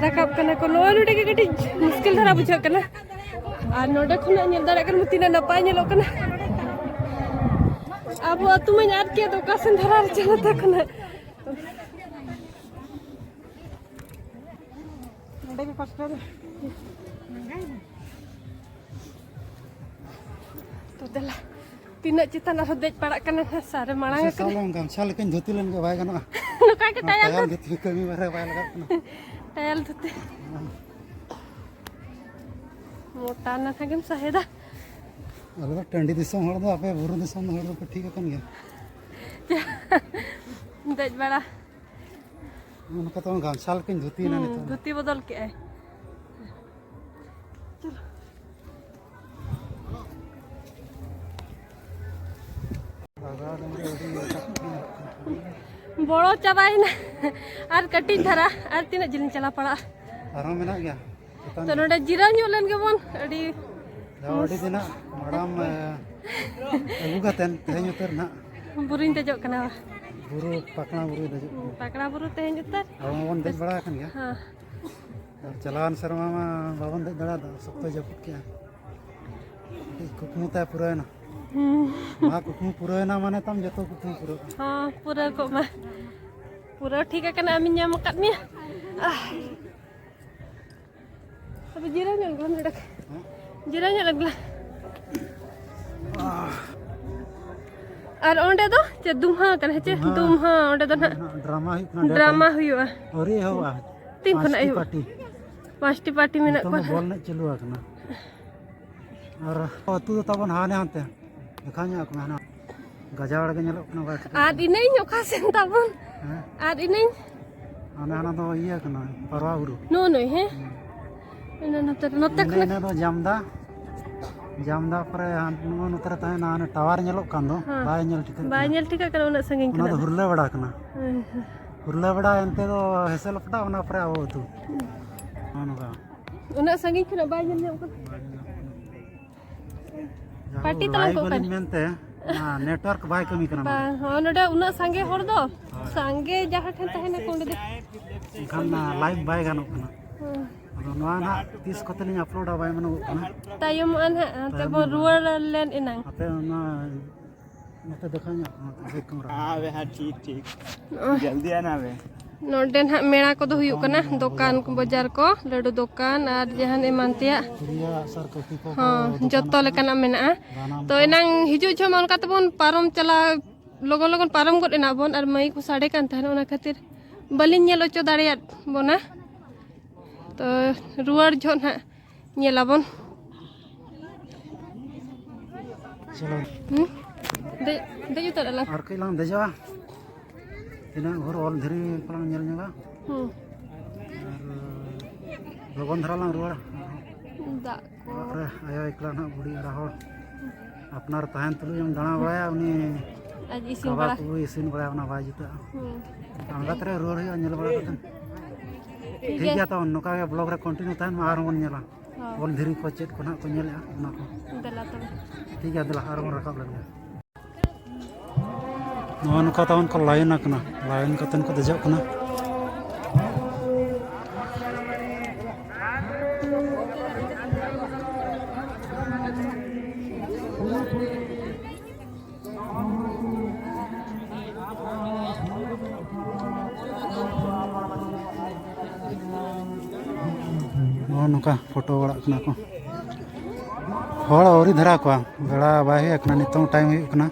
ᱨᱟᱠᱟᱵ ᱠᱟᱱᱟ ᱠᱚ᱾ ᱱᱚᱜᱼᱚᱭ ᱱᱚᱰᱮ ᱜᱮ ᱠᱟᱹᱴᱤᱡ ᱢᱩᱥᱠᱤᱞ ᱫᱷᱟᱨᱟ ᱵᱩᱡᱷᱟᱹᱜ ᱠᱟᱱᱟ᱾ ᱟᱨ ᱱᱚᱰᱮ ᱠᱷᱚᱱᱟᱜ ᱧᱮᱞ ᱫᱟᱲᱮᱭᱟᱜ ᱠᱟᱱᱟ ᱛᱤᱱᱟᱹᱜ ᱱᱟᱯᱟᱭ ᱧᱮᱞᱚᱜ ᱠᱟᱱᱟ᱾ ᱟᱵᱚ ᱟᱹᱛᱩ ᱢᱟᱧ ᱟᱫ ᱠᱮᱫ, ᱚᱠᱟ ᱥᱮᱱ ᱫᱷᱟᱨᱟ ᱨᱮ ᱪᱟᱞᱟᱜ ᱠᱟᱱᱟ᱾ ᱱᱚᱰᱮ ᱜᱮ ᱠᱚᱥᱴᱚ ᱫᱚ᱾ ᱛᱚ ᱫᱮᱞᱟ, ᱛᱤᱱᱟᱹᱜ ᱪᱮᱛᱟᱱ ᱟᱨᱦᱚᱸ ᱫᱮᱡ ᱯᱟᱲᱟᱜ ᱠᱟᱱᱟ ᱱᱟᱦᱟᱜ, ᱥᱟᱨᱮ ᱢᱟᱲᱟᱝ ᱥᱮ ᱟᱠᱟᱱᱟ᱾ ᱥᱟᱞᱟᱢ ᱜᱟᱢᱪᱷᱟ ᱞᱮᱠᱟᱧ ᱫᱷᱩᱛᱤ ᱞᱮᱱ ᱜᱮ ᱵᱟᱭ ᱜᱟᱱᱚᱜᱼᱟ? ᱱᱚᱝᱠᱟ ᱜᱮ ᱚᱱᱟ ᱴᱟᱭᱟᱞ ᱴᱟᱭᱟᱞ ᱫᱚ᱾ ᱫᱷᱩᱛᱤ ᱠᱟᱹᱢᱤ ᱵᱟᱨᱦᱮ ᱵᱟᱭ ᱞᱟᱜᱟᱜ ᱠᱟᱱᱟ᱾ ᱴᱟᱭᱟᱞ ᱫᱷᱩᱛᱤ᱾ ᱢᱚᱴᱟ ᱱᱟᱠᱷᱟ ᱜᱮᱢ ᱥᱟᱦᱮᱫᱟ᱾ ᱟᱞᱮ ᱫᱚ ᱴᱟᱺᱰᱤ ᱫᱤᱥᱚᱢ ᱦᱚᱲ ᱫᱚ, ᱟᱯᱮ ᱵᱩᱨᱩ ᱫᱤᱥᱚᱢ ᱦᱚᱲ ᱫᱚᱯᱮ ᱴᱷᱤᱠ ᱟᱠᱟᱱ ᱜᱮᱭᱟ᱾ ᱫᱮᱡ ᱵᱟᱲᱟ᱾ ᱚᱱᱠᱟ ᱛᱮ ᱜᱟᱢᱪᱷᱟ ᱞᱮᱠᱟᱧ ᱫᱷᱩᱛᱤᱭᱮᱱᱟ ᱦᱩᱸ, ᱱᱤᱛᱚᱝ ᱫᱚ᱾ ᱫᱷᱩᱛᱤ ᱵᱚᱫᱚᱞ ᱠᱮᱜᱼᱟᱭ᱾ ᱪᱚᱞᱚ᱾ ᱵᱚᱲᱚ ᱪᱟᱵᱟᱭᱮᱱᱟ᱾ ᱟᱨ ᱠᱟᱹᱴᱤᱡ ᱫᱷᱟᱨᱟ, ᱟᱨ ᱛᱤᱱᱟᱹᱜ ᱡᱤᱞᱤᱧ ᱪᱟᱞᱟᱣ ᱯᱟᱲᱟᱜᱼᱟ? ᱟᱨᱦᱚᱸ ᱢᱮᱱᱟᱜ ᱜᱮᱭᱟ ᱪᱮᱛᱟᱱ ᱛᱚ ᱨᱮ᱾ ᱱᱚᱰᱮ ᱡᱤᱨᱟᱹᱣ ᱧᱚᱜ ᱞᱮᱱ ᱜᱮᱵᱚᱱ, ᱟᱹᱰᱤ ᱡᱟᱣ ᱟᱹᱰᱤ ᱫᱤᱱᱟᱜ ᱢᱟᱲᱟᱝ, ᱮ, ᱟᱹᱜᱩ ᱠᱟᱛᱮᱱ ᱛᱮᱦᱮᱧ ᱩᱛᱟᱹᱨ ᱱᱟᱜ ᱵᱩᱨᱩᱧ ᱫᱮᱡᱚᱜ ᱠᱟᱱᱟ᱾ ᱵᱩᱨᱩ, ᱯᱟᱠᱲᱟ ᱵᱩᱨᱩᱭ ᱫᱮᱡᱚᱜ ᱠᱟᱱᱟ᱾ ᱯᱟᱠᱲᱟ ᱵᱩᱨᱩ ᱛᱮᱦᱮᱧ ᱩᱛᱟᱹᱨ᱾ ᱟᱵᱚ ᱢᱟᱵᱚᱱ ᱫᱮᱡ ᱵᱟᱲᱟ ᱟᱠᱟᱱ ᱜᱮᱭᱟ᱾ ᱦᱮᱸ᱾ ᱟᱨ ᱪᱟᱞᱟᱣᱮᱱ ᱥᱮᱨᱢᱟ ᱢᱟ ᱵᱟᱵᱚᱱ ᱫᱮᱡ ᱫᱟᱲᱮᱭᱟᱫᱟ, ᱥᱚᱠᱛᱚᱭ ᱡᱟᱹᱯᱩᱫ ᱠᱮᱜᱼᱟ᱾ ᱠᱟᱹᱴᱤᱡ ᱠᱩᱠᱢᱩ ᱛᱟᱭ ᱯᱩᱨᱟᱹᱣᱮᱱᱟ᱾ ᱦᱩᱸ᱾ ᱱᱚᱣᱟ ᱠᱩᱠᱢᱩ ᱯᱩᱨᱟᱹᱣᱮᱱᱟ ᱢᱟᱱᱮ ᱛᱟᱢ ᱡᱚᱛᱚ ᱠᱩᱠᱢᱩ ᱯᱩᱨᱟᱹᱜᱼᱟ᱾ ᱦᱚᱸ, ᱯᱩᱨᱟᱹᱣ ᱠᱚᱜ ᱢᱟ᱾ ᱯᱩᱨᱟᱹᱣ ᱴᱷᱤᱠ ᱟᱠᱟᱱᱟ, ᱟᱢᱤᱧ ᱧᱟᱢ ᱟᱠᱟᱫ ᱢᱮᱭᱟ᱾ ᱟᱦ᱾ ᱟᱫᱚ ᱡᱤᱨᱟᱹᱣ ᱧᱚᱜ ᱞᱮᱱ ᱜᱮᱞᱟᱝ ᱱᱚᱰᱮ᱾ ᱦᱮᱸ? ᱡᱤᱨᱟᱹᱣ ᱧᱚᱜ ᱞᱮᱱ ᱜᱮᱞᱟᱝ᱾ ᱟᱦ᱾ ᱟᱨ ᱚᱸᱰᱮ ᱫᱚ ᱪᱮᱫ ᱫᱩᱢᱦᱟ ᱠᱟᱱᱟ ᱥᱮ ᱪᱮᱫ? ᱫᱩᱢᱦᱟ᱾ ᱫᱩᱢᱦᱟ, ᱚᱸᱰᱮ ᱫᱚ ᱱᱟᱦᱟᱜ ᱱᱟᱦᱟᱜ ᱰᱨᱟᱢᱟ ᱦᱩᱭᱩᱜ ᱠᱟᱱᱟ, ᱰᱨᱟᱢᱟ ᱰᱨᱟᱢᱟ᱾ ᱦᱩᱭᱩᱜᱼᱟ᱾ ᱟᱹᱣᱨᱤ ᱮᱦᱚᱵᱚᱜᱼᱟ᱾ ᱛᱤᱱ ᱠᱷᱚᱱᱟᱜ ᱯᱟᱸᱪᱴᱤ ᱮᱦᱚᱵ? ᱯᱟᱨᱴᱤ᱾ ᱯᱟᱸᱪᱴᱤ ᱯᱟᱨᱴᱤ ᱢᱮᱱᱟᱜ ᱱᱤᱛᱚᱝ ᱠᱚᱣᱟ ᱫᱚ ᱵᱚᱞ ᱱᱟᱦᱟᱜ᱾ ᱮᱱᱮᱡ ᱪᱟᱹᱞᱩ ᱟᱠᱟᱱᱟ᱾ ᱟᱨ ᱟᱹᱛᱩ ᱫᱚ ᱛᱟᱵᱚᱱ ᱦᱟᱱᱮ ᱦᱟᱱᱛᱮ᱾ ᱫᱮᱠᱷᱟᱣ ᱧᱚᱜ ᱟᱠᱚ ᱢᱮ, ᱦᱟᱱᱟ ᱜᱟᱡᱟᱲ ᱜᱮ ᱧᱮᱞᱚᱜ ᱠᱟᱱᱟ, ᱵᱟᱭ ᱴᱷᱤᱠᱟᱹᱜ ᱟᱨ ᱠᱟᱱᱟ᱾ ᱤᱱᱟᱹᱧ ᱚᱠᱟ ᱥᱮᱱ ᱛᱟᱵᱚᱱ? ᱦᱮᱸ? ᱟᱨ ᱤᱱᱟᱹᱧ᱾ ᱦᱟᱱᱟ, ᱦᱟᱱᱟ ᱫᱚ ᱤᱭᱟᱹ ᱠᱟᱱᱟ, ᱯᱟᱨᱣᱟ ᱵᱩᱨᱩ᱾ ᱱᱚᱜᱼᱚ ᱱᱩᱭ, ᱦᱮᱸ? ᱦᱩᱸ᱾ ᱤᱱᱟᱹ ᱱᱚᱛᱮ, ᱱᱚᱛᱮ ᱤᱱᱟᱹ, ᱠᱷᱚᱱᱟᱜ᱾ ᱤᱱᱟᱹ ᱫᱚ ᱡᱟᱢᱫᱟ᱾ ᱡᱟᱢᱫᱟ ᱯᱚᱨᱮ ᱦᱟᱱ-, ᱱᱚᱜᱼᱚ ᱱᱚᱛᱮ ᱨᱮ ᱛᱟᱦᱮᱱᱟ, ᱦᱟᱱᱮ ᱴᱟᱣᱟᱨ ᱧᱮᱞᱚᱜ ᱠᱟᱱ ᱫᱚ, ᱦᱮᱸ᱾ ᱵᱟᱭ ᱧᱮᱞ ᱴᱷᱤᱠᱟᱹᱜ ᱵᱟᱭ ᱠᱟᱱᱟ᱾ ᱧᱮᱞ ᱴᱷᱤᱠᱟᱹᱜ ᱠᱟᱱᱟ ᱩᱱᱟᱹᱜ ᱥᱟᱺᱜᱤᱧ ᱚᱱᱟ ᱠᱷᱚᱱᱟᱜ ᱫᱚ ᱫᱚ᱾ ᱦᱩᱨᱞᱟᱹ ᱵᱟᱲᱟ ᱠᱟᱱᱟ᱾ ᱦᱮᱸ, ᱦᱮᱸ᱾ ᱦᱩᱨᱞᱟᱹ ᱵᱟᱲᱟ ᱮᱱᱛᱮ ᱫᱚ ᱦᱮᱥᱮᱞ ᱯᱷᱟᱴᱟ, ᱚᱱᱟ ᱯᱚᱨᱮ ᱟᱵᱚ ᱟᱹᱛᱩ᱾ ᱦᱩᱸ᱾ ᱱᱚᱜᱼᱚ ᱱᱚᱝᱠᱟ᱾ ᱩᱱᱟᱹᱜ ᱥᱟᱺᱜᱤᱧ ᱠᱷᱚᱱᱟᱜ ᱵᱟᱭ ᱧᱮᱞ ᱧᱟᱢᱚᱜ ᱠᱟᱱᱟ᱾ ᱵᱟᱭ ᱧᱮᱞ ᱧᱟᱢᱚᱜ ᱠᱟᱱᱟ᱾ ᱡᱟᱦᱟᱸ ᱯᱟᱴᱤ ᱠᱚ ᱛᱟᱞᱟᱝ live ᱠᱚ ᱵᱟᱹᱞᱤᱧ ᱚᱠᱟᱨᱮ? ᱢᱮᱱᱛᱮ, ᱚᱱᱟ network ᱵᱟᱭ ᱠᱟᱹᱢᱤ ᱠᱟᱱᱟ ᱵᱟᱝ, ᱱᱚᱰᱮ᱾ ᱦᱚᱸ, ᱱᱚᱰᱮ ᱩᱱᱟᱹᱜ ᱥᱟᱸᱜᱮ ᱦᱚᱲ ᱫᱚ, ᱦᱳᱭ᱾ ᱥᱟᱸᱜᱮ ᱡᱟᱦᱟᱸ ᱴᱷᱮᱱ ᱛᱟᱦᱮᱱᱟ ᱠᱚ ᱚᱸᱰᱮ ᱫᱚ᱾ ᱮᱱᱠᱷᱟᱱ, ᱚᱱᱟ live ᱵᱟᱭ ᱜᱟᱱᱚᱜ ᱠᱟᱱᱟ᱾ ᱦᱩᱸ᱾ ᱟᱫᱚ ᱱᱚᱣᱟ ᱱᱟᱦᱟᱜ ᱛᱤᱥ ᱠᱚᱛᱮ ᱞᱤᱧ uploadᱟ ᱵᱟᱭ ᱢᱮᱱᱚᱜᱚᱜ ᱠᱟᱱᱟ᱾ ᱛᱟᱭᱚᱢᱚᱜᱼᱟ ᱱᱟᱦᱟᱜ, ᱛᱟᱭᱚᱢ ᱛᱮᱵᱚᱱ ᱧᱚᱜᱚᱜᱼᱟ᱾ ᱨᱩᱣᱟᱹᱲ ᱞᱮᱱ ᱮᱱᱟᱝ᱾ ᱟᱯᱮ ᱚᱱᱟ ᱱᱚᱛᱮ ᱫᱮᱠᱷᱟᱣ ᱧᱚᱜ ᱠᱟᱱᱟ, ᱵᱮᱠ ᱠᱮᱢᱮᱨᱟ᱾ ᱦᱮᱸ ᱵᱮ, ᱦᱮᱸ, ᱴᱷᱤᱠ, ᱴᱷᱤᱠ᱾ ᱱᱚᱜᱼᱚᱭ᱾ ᱡᱚᱞᱫᱤ ᱟᱱᱟ ᱵᱮ᱾ ᱱᱚᱰᱮ ᱱᱟᱦᱟᱜ ᱢᱮᱞᱟ ᱠᱚᱫᱚ ᱦᱩᱭᱩᱜ ᱠᱟᱱᱟ, ᱫᱚᱠᱟᱱ ᱠᱚ, ᱵᱟᱡᱟᱨ ᱠᱚ, ᱞᱟᱹᱰᱩ ᱫᱚᱠᱟᱱ ᱟᱨ ᱡᱟᱦᱟᱱ ᱮᱢᱟᱱ ᱛᱮᱭᱟᱜ᱾ ᱛᱤᱨᱭᱳ, ᱟᱜᱼᱥᱟᱨ, ᱠᱟᱹᱯᱤ ᱠᱚ ᱦᱚᱸ, ᱠᱚ ᱫᱚᱠᱟᱱ ᱡᱚᱛᱚ ᱟᱠᱟᱱᱟ᱾ ᱞᱮᱠᱟᱱᱟᱜ ᱢᱮᱱᱟᱜᱼᱟ᱾ ᱵᱟᱱᱟᱢ ᱛᱚ ᱠᱚ᱾ ᱮᱱᱟᱝ ᱦᱤᱡᱩᱜ ᱡᱚᱦᱚᱜ ᱢᱟ ᱚᱱᱠᱟ ᱛᱮᱵᱚᱱ ᱯᱟᱨᱚᱢ ᱪᱟᱞᱟᱣ, ᱞᱚᱜᱚᱱ ᱞᱚᱜᱚᱱ ᱯᱟᱨᱚᱢ ᱜᱚᱫ ᱮᱱᱟ ᱵᱚᱱ, ᱟᱨ ᱢᱟᱹᱭᱤᱠ ᱠᱚ ᱥᱟᱰᱮ ᱠᱟᱱ ᱛᱟᱦᱮᱱᱟ, ᱚᱱᱟ ᱠᱷᱟᱹᱛᱤᱨ ᱵᱟᱹᱞᱤᱧ ᱧᱮᱞ ᱦᱚᱪᱚ ᱫᱟᱲᱮᱭᱟᱫ ᱵᱚᱱᱟ᱾ ᱛᱚ ᱨᱩᱣᱟᱹᱲ ᱡᱚᱦᱚᱜ ᱱᱟᱦᱟᱜ ᱧᱮᱞᱟᱵᱚᱱ᱾ ᱪᱚᱞᱚ᱾ ᱦᱩᱸ? ᱫᱮᱡ, ᱫᱮᱡ ᱩᱛᱟᱹᱨ ᱟᱞᱟᱝ᱾ ᱟᱨ ᱠᱟᱹᱡ ᱞᱟᱝ ᱫᱮᱡᱚᱜᱼᱟ᱾ ᱛᱤᱱᱟᱹᱜ ᱵᱷᱳᱨ ᱚᱞ ᱫᱷᱤᱨᱤ ᱠᱚᱞᱟᱝ ᱧᱮᱞ ᱧᱚᱜᱟ᱾ ᱦᱩᱸ᱾ ᱟᱨ ᱞᱚᱜᱚᱱ ᱫᱷᱟᱨᱟ ᱞᱟᱝ ᱨᱩᱣᱟᱹᱲᱟ᱾ ᱫᱟᱜ ᱠᱚ᱾ ᱚᱲᱟᱜ ᱨᱮ ᱟᱭᱳ ᱮᱠᱞᱟ ᱱᱟᱦᱟᱜ, ᱵᱩᱰᱷᱤ ᱮᱨᱟ ᱦᱚᱲ᱾ ᱟᱯᱱᱟᱨ ᱛᱟᱦᱮᱱ ᱛᱩᱞᱩᱡ ᱮᱢ ᱫᱟᱬᱟ ᱵᱟᱲᱟᱭᱟ, ᱩᱱᱤ ᱟᱡ ᱤᱥᱤᱱ ᱠᱟᱵᱟ ᱵᱟᱲᱟ᱾ ᱠᱚ ᱤᱥᱤᱱ ᱵᱟᱲᱟᱭᱟ, ᱚᱱᱟ ᱵᱟᱭ ᱡᱩᱛᱟᱹᱜᱼᱟ᱾ ᱦᱩᱸ᱾ ᱟᱬᱜᱟᱛ ᱨᱮ ᱨᱩᱣᱟᱹᱲ ᱦᱩᱭᱩᱜᱼᱟ, ᱧᱮᱞ ᱵᱟᱲᱟ ᱠᱟᱛᱮ᱾ ᱴᱷᱤᱠ ᱴᱷᱤᱠ ᱜᱮᱭᱟ᱾ ᱜᱮᱭᱟ, ᱛᱚ ᱱᱚᱝᱠᱟ ᱜᱮ vlog ᱨᱮ continue ᱛᱟᱦᱮᱱ ᱢᱟ, ᱟᱨᱦᱚᱸ ᱵᱚᱱ ᱧᱮᱞᱟ᱾ ᱦᱚᱸ᱾ ᱚᱞ ᱫᱷᱤᱨᱤ ᱠᱚ ᱪᱮᱫ ᱠᱚ ᱱᱟᱦᱟᱜ ᱠᱚ ᱧᱮᱞᱮᱜᱼᱟ, ᱚᱱᱟ ᱠᱚ᱾ ᱫᱮᱞᱟ ᱛᱚᱵᱮ᱾ ᱴᱷᱤᱠ ᱜᱮᱭᱟ, ᱫᱮᱞᱟ, ᱟᱨᱦᱚᱸ ᱵᱚᱱ ᱨᱟᱠᱟᱵ ᱞᱮᱱ ᱜᱮ᱾ ᱱᱚᱜᱼᱚ ᱱᱚᱝᱠᱟ ᱛᱟᱵᱚᱱ ᱠᱚ line ᱟᱠᱟᱱᱟ, line ᱠᱟᱛᱮ ᱠᱚ ᱫᱮᱡᱚᱜ ᱠᱟᱱᱟ᱾ ᱱᱚᱜᱼᱚ ᱱᱚᱝᱠᱟ ᱯᱷᱳᱴᱳ ᱵᱟᱲᱟᱜ ᱠᱟᱱᱟ ᱠᱚ᱾ ᱦᱚᱲ ᱟᱹᱣᱨᱤ ᱫᱷᱟᱨᱟ ᱠᱚᱣᱟ, ᱵᱮᱲᱟ ᱵᱟᱭ ᱦᱩᱭ ᱟᱠᱟᱱᱟ, ᱱᱤᱛᱚᱝ time ᱦᱩᱭᱩᱜ ᱠᱟᱱᱟ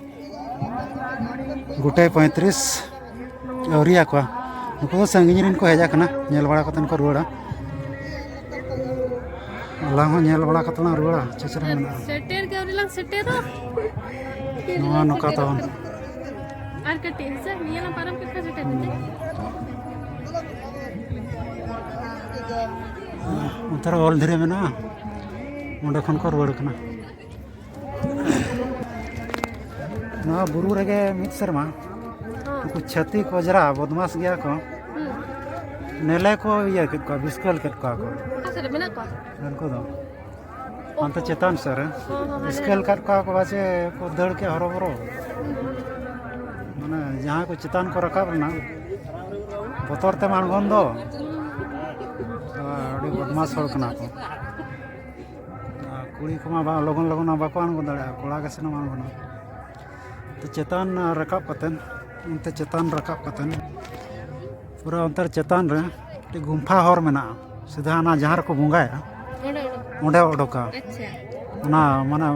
ᱜᱚᱴᱟᱭ ᱯᱚᱸᱭᱛᱨᱤᱥ ᱟᱹᱣᱨᱤᱭᱟ ᱠᱚᱣᱟ᱾ ᱱᱩᱠᱩ ᱫᱚ ᱥᱟᱺᱜᱤᱧ ᱨᱮᱱ ᱠᱚ ᱦᱮᱡ ᱟᱠᱟᱱᱟ, ᱧᱮᱞ ᱵᱟᱲᱟ ᱠᱟᱛᱮ ᱠᱚ ᱨᱩᱣᱟᱹᱲᱟ᱾ ᱟᱞᱟᱝ ᱦᱚᱸ ᱧᱮᱞ ᱵᱟᱲᱟ ᱠᱟᱛᱮ ᱞᱟᱝ ᱨᱩᱣᱟᱹᱲᱟ, ᱪᱮᱫ ᱪᱮᱦᱨᱟ ᱢᱮᱱᱟᱜᱼᱟ᱾ ᱥᱮᱴᱮᱨ ᱜᱮ ᱟᱹᱣᱨᱤ ᱞᱟᱝ ᱥᱮᱴᱮᱨᱟ᱾ ᱱᱚᱣᱟ ᱱᱚᱝᱠᱟ ᱛᱟᱵᱚᱱ᱾ ᱟᱨ ᱠᱟᱹᱴᱤᱡ ᱦᱮᱸᱥᱮ, ᱱᱤᱭᱟᱹ ᱞᱟᱝ ᱯᱟᱨᱚᱢ ᱠᱮᱫ ᱠᱷᱟᱱ ᱥᱮᱴᱮᱨ ᱠᱟᱛᱮ᱾ ᱚᱱᱛᱮ ᱨᱮ ᱚᱞ ᱫᱷᱤᱨᱤ ᱢᱮᱱᱟᱜᱼᱟ, ᱚᱸᱰᱮ ᱠᱷᱚᱱ ᱠᱚ ᱨᱩᱣᱟᱹᱲ ᱠᱟᱱᱟ᱾ ᱱᱚᱣᱟ ᱵᱩᱨᱩ ᱨᱮᱜᱮ ᱢᱤᱫ ᱥᱮᱨᱢᱟ ᱩᱱᱠᱩ ᱪᱷᱟᱹᱛᱤᱠ ᱚᱡᱽᱨᱟ ᱵᱚᱫᱢᱟᱥ ᱜᱮᱭᱟ ᱠᱚ, ᱱᱮᱞᱮ ᱠᱚ ᱤᱭᱟᱹ ᱠᱮᱫ ᱠᱚᱣᱟ, ᱵᱤᱥᱠᱟᱹᱞ ᱠᱮᱫ ᱠᱚᱣᱟ ᱠᱚ᱾ ᱚᱠᱟ ᱥᱮᱫ ᱨᱮ ᱢᱮᱱᱟᱜ ᱠᱚᱣᱟ? ᱩᱱᱠᱩ ᱫᱚ ᱦᱟᱱᱛᱮ ᱪᱮᱛᱟᱱ ᱥᱮᱫ ᱨᱮ ᱦᱚᱸ, ᱦᱚᱸ, ᱦᱟᱱᱮ ᱵᱤᱥᱠᱟᱹᱞ ᱠᱟᱫ ᱠᱚᱣᱟ ᱠᱚ, ᱯᱟᱪᱮ ᱠᱚ ᱫᱟᱹᱲ ᱠᱮᱫ ᱦᱚᱨᱚᱵᱚᱨᱚ᱾ ᱢᱟᱱᱮ ᱡᱟᱦᱟᱸᱭ ᱠᱚ ᱪᱮᱛᱟᱱ ᱠᱚ ᱨᱟᱠᱟᱵ ᱞᱮᱱᱟ, ᱵᱚᱛᱚᱨ ᱛᱮᱢ ᱟᱬᱜᱚᱱ ᱫᱚ᱾ ᱟᱹᱰᱤ ᱵᱚᱫᱢᱟᱥ ᱦᱚᱲ ᱠᱟᱱᱟ ᱠᱚ᱾ ᱟᱨ ᱠᱩᱲᱤ ᱠᱚᱢᱟ ᱵᱟ-, ᱞᱚᱜᱚᱱ ᱞᱚᱜᱚᱱ ᱢᱟ ᱵᱟᱠᱚ ᱟᱬᱜᱚ ᱫᱟᱲᱮᱭᱟᱜᱼᱟ, ᱠᱚᱲᱟ ᱜᱮ ᱥᱟᱱᱟᱢ ᱟᱬᱜᱚᱱᱟ᱾ ᱛᱚ ᱪᱮᱛᱟᱱ ᱨᱟᱠᱟᱵ ᱠᱟᱛᱮᱱ, ᱚᱱᱛᱮ ᱪᱮᱛᱟᱱ ᱨᱟᱠᱟᱵ ᱠᱟᱛᱮᱱ, ᱯᱩᱨᱟᱹ ᱚᱱᱛᱮ ᱪᱮᱛᱟᱱ ᱨᱮ ᱢᱤᱫᱴᱤᱡ ᱜᱩᱢᱯᱷᱟ ᱦᱚᱨ ᱢᱮᱱᱟᱜᱼᱟ, ᱥᱤᱫᱷᱟ ᱚᱱᱟ ᱡᱟᱦᱟᱸ ᱨᱮᱠᱚ ᱵᱚᱸᱜᱟᱭᱟ, ᱚᱸᱰᱮ ᱚᱰᱚᱠ᱾ ᱚᱸᱰᱮ ᱚᱰᱚᱠᱟ᱾ ᱟᱪᱪᱷᱟ᱾ ᱚᱱᱟ ᱢᱟᱱᱮ,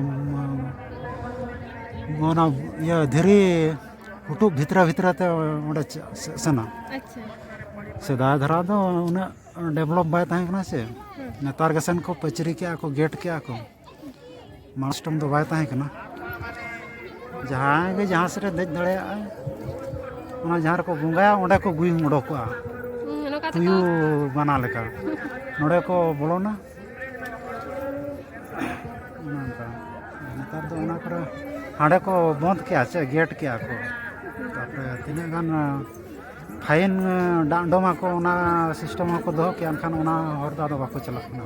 ᱚᱱᱟ ᱤᱭᱟᱹ ᱫᱷᱤᱨᱤ ᱦᱩᱴᱩᱵ ᱵᱷᱤᱛᱨᱟ ᱵᱷᱤᱛᱨᱟ ᱛᱮ ᱚᱸᱰᱮ ᱪᱮ-, ᱥᱮ-, ᱥᱮᱱᱟ᱾ ᱟᱪᱪᱷᱟ᱾ ᱥᱮᱫᱟᱭ ᱫᱷᱟᱨᱟ ᱫᱚ ᱩᱱᱟᱹᱜ ᱰᱮᱵᱷᱞᱚᱯ ᱵᱟᱭ ᱛᱟᱦᱮᱸ ᱠᱟᱱᱟ ᱥᱮ᱾ ᱦᱩᱸ᱾ ᱱᱮᱛᱟᱨ ᱜᱮ ᱥᱮᱱ ᱠᱚ ᱯᱟᱹᱪᱨᱤ ᱠᱮᱜᱼᱟ ᱠᱚ, ᱜᱮᱴ ᱠᱮᱜᱼᱟ ᱠᱚ᱾ ᱢᱟᱲᱟᱝ ᱥᱤᱥᱴᱮᱢ ᱫᱚ ᱵᱟᱭ ᱛᱟᱦᱮᱸ ᱠᱟᱱᱟ᱾ ᱡᱟᱦᱟᱸᱭ ᱜᱮ ᱡᱟᱦᱟᱸ ᱥᱮᱫ ᱨᱮ ᱫᱮᱡ ᱫᱟᱲᱮᱭᱟᱜᱼᱟᱭ, ᱚᱱᱟ ᱡᱟᱦᱟᱸ ᱨᱮᱠᱚ ᱵᱚᱸᱜᱟᱭᱟ, ᱚᱸᱰᱮ ᱠᱚ ᱜᱩᱭᱩᱝ ᱚᱰᱚᱠᱚᱜᱼᱟ᱾ ᱦᱩᱸ, ᱱᱚᱝᱠᱟ ᱛᱮᱠᱚ ᱛᱩᱭᱩ ᱵᱟᱱᱟ ᱞᱮᱠᱟ᱾ ᱱᱚᱰᱮ ᱠᱚ ᱵᱚᱞᱚᱱᱟ᱾ ᱚᱱᱮ ᱚᱱᱠᱟ᱾ ᱱᱮᱛᱟᱨ ᱫᱚ ᱚᱱᱟ ᱠᱚᱨᱮ ᱦᱟᱸᱰᱮ ᱠᱚ ᱵᱚᱸᱫᱽ ᱠᱮᱜᱼᱟ ᱥᱮ, ᱜᱮᱴ ᱠᱮᱜᱼᱟ ᱠᱚ᱾ ᱛᱟᱨᱯᱚᱨᱮ ᱛᱤᱱᱟᱹᱜ ᱜᱟᱱ ᱯᱷᱟᱭᱤᱱ ᱰᱟᱸᱰᱚᱢᱟᱠᱚ, ᱚᱱᱟ ᱥᱤᱥᱴᱮᱢ ᱦᱚᱸᱠᱚ ᱫᱚᱦᱚ ᱠᱮᱜᱼᱟ, ᱮᱱᱠᱷᱟᱱ ᱚᱱᱟ ᱦᱚᱨ ᱫᱚ ᱟᱫᱚ ᱵᱟᱠᱚ ᱪᱟᱞᱟᱜ ᱠᱟᱱᱟ᱾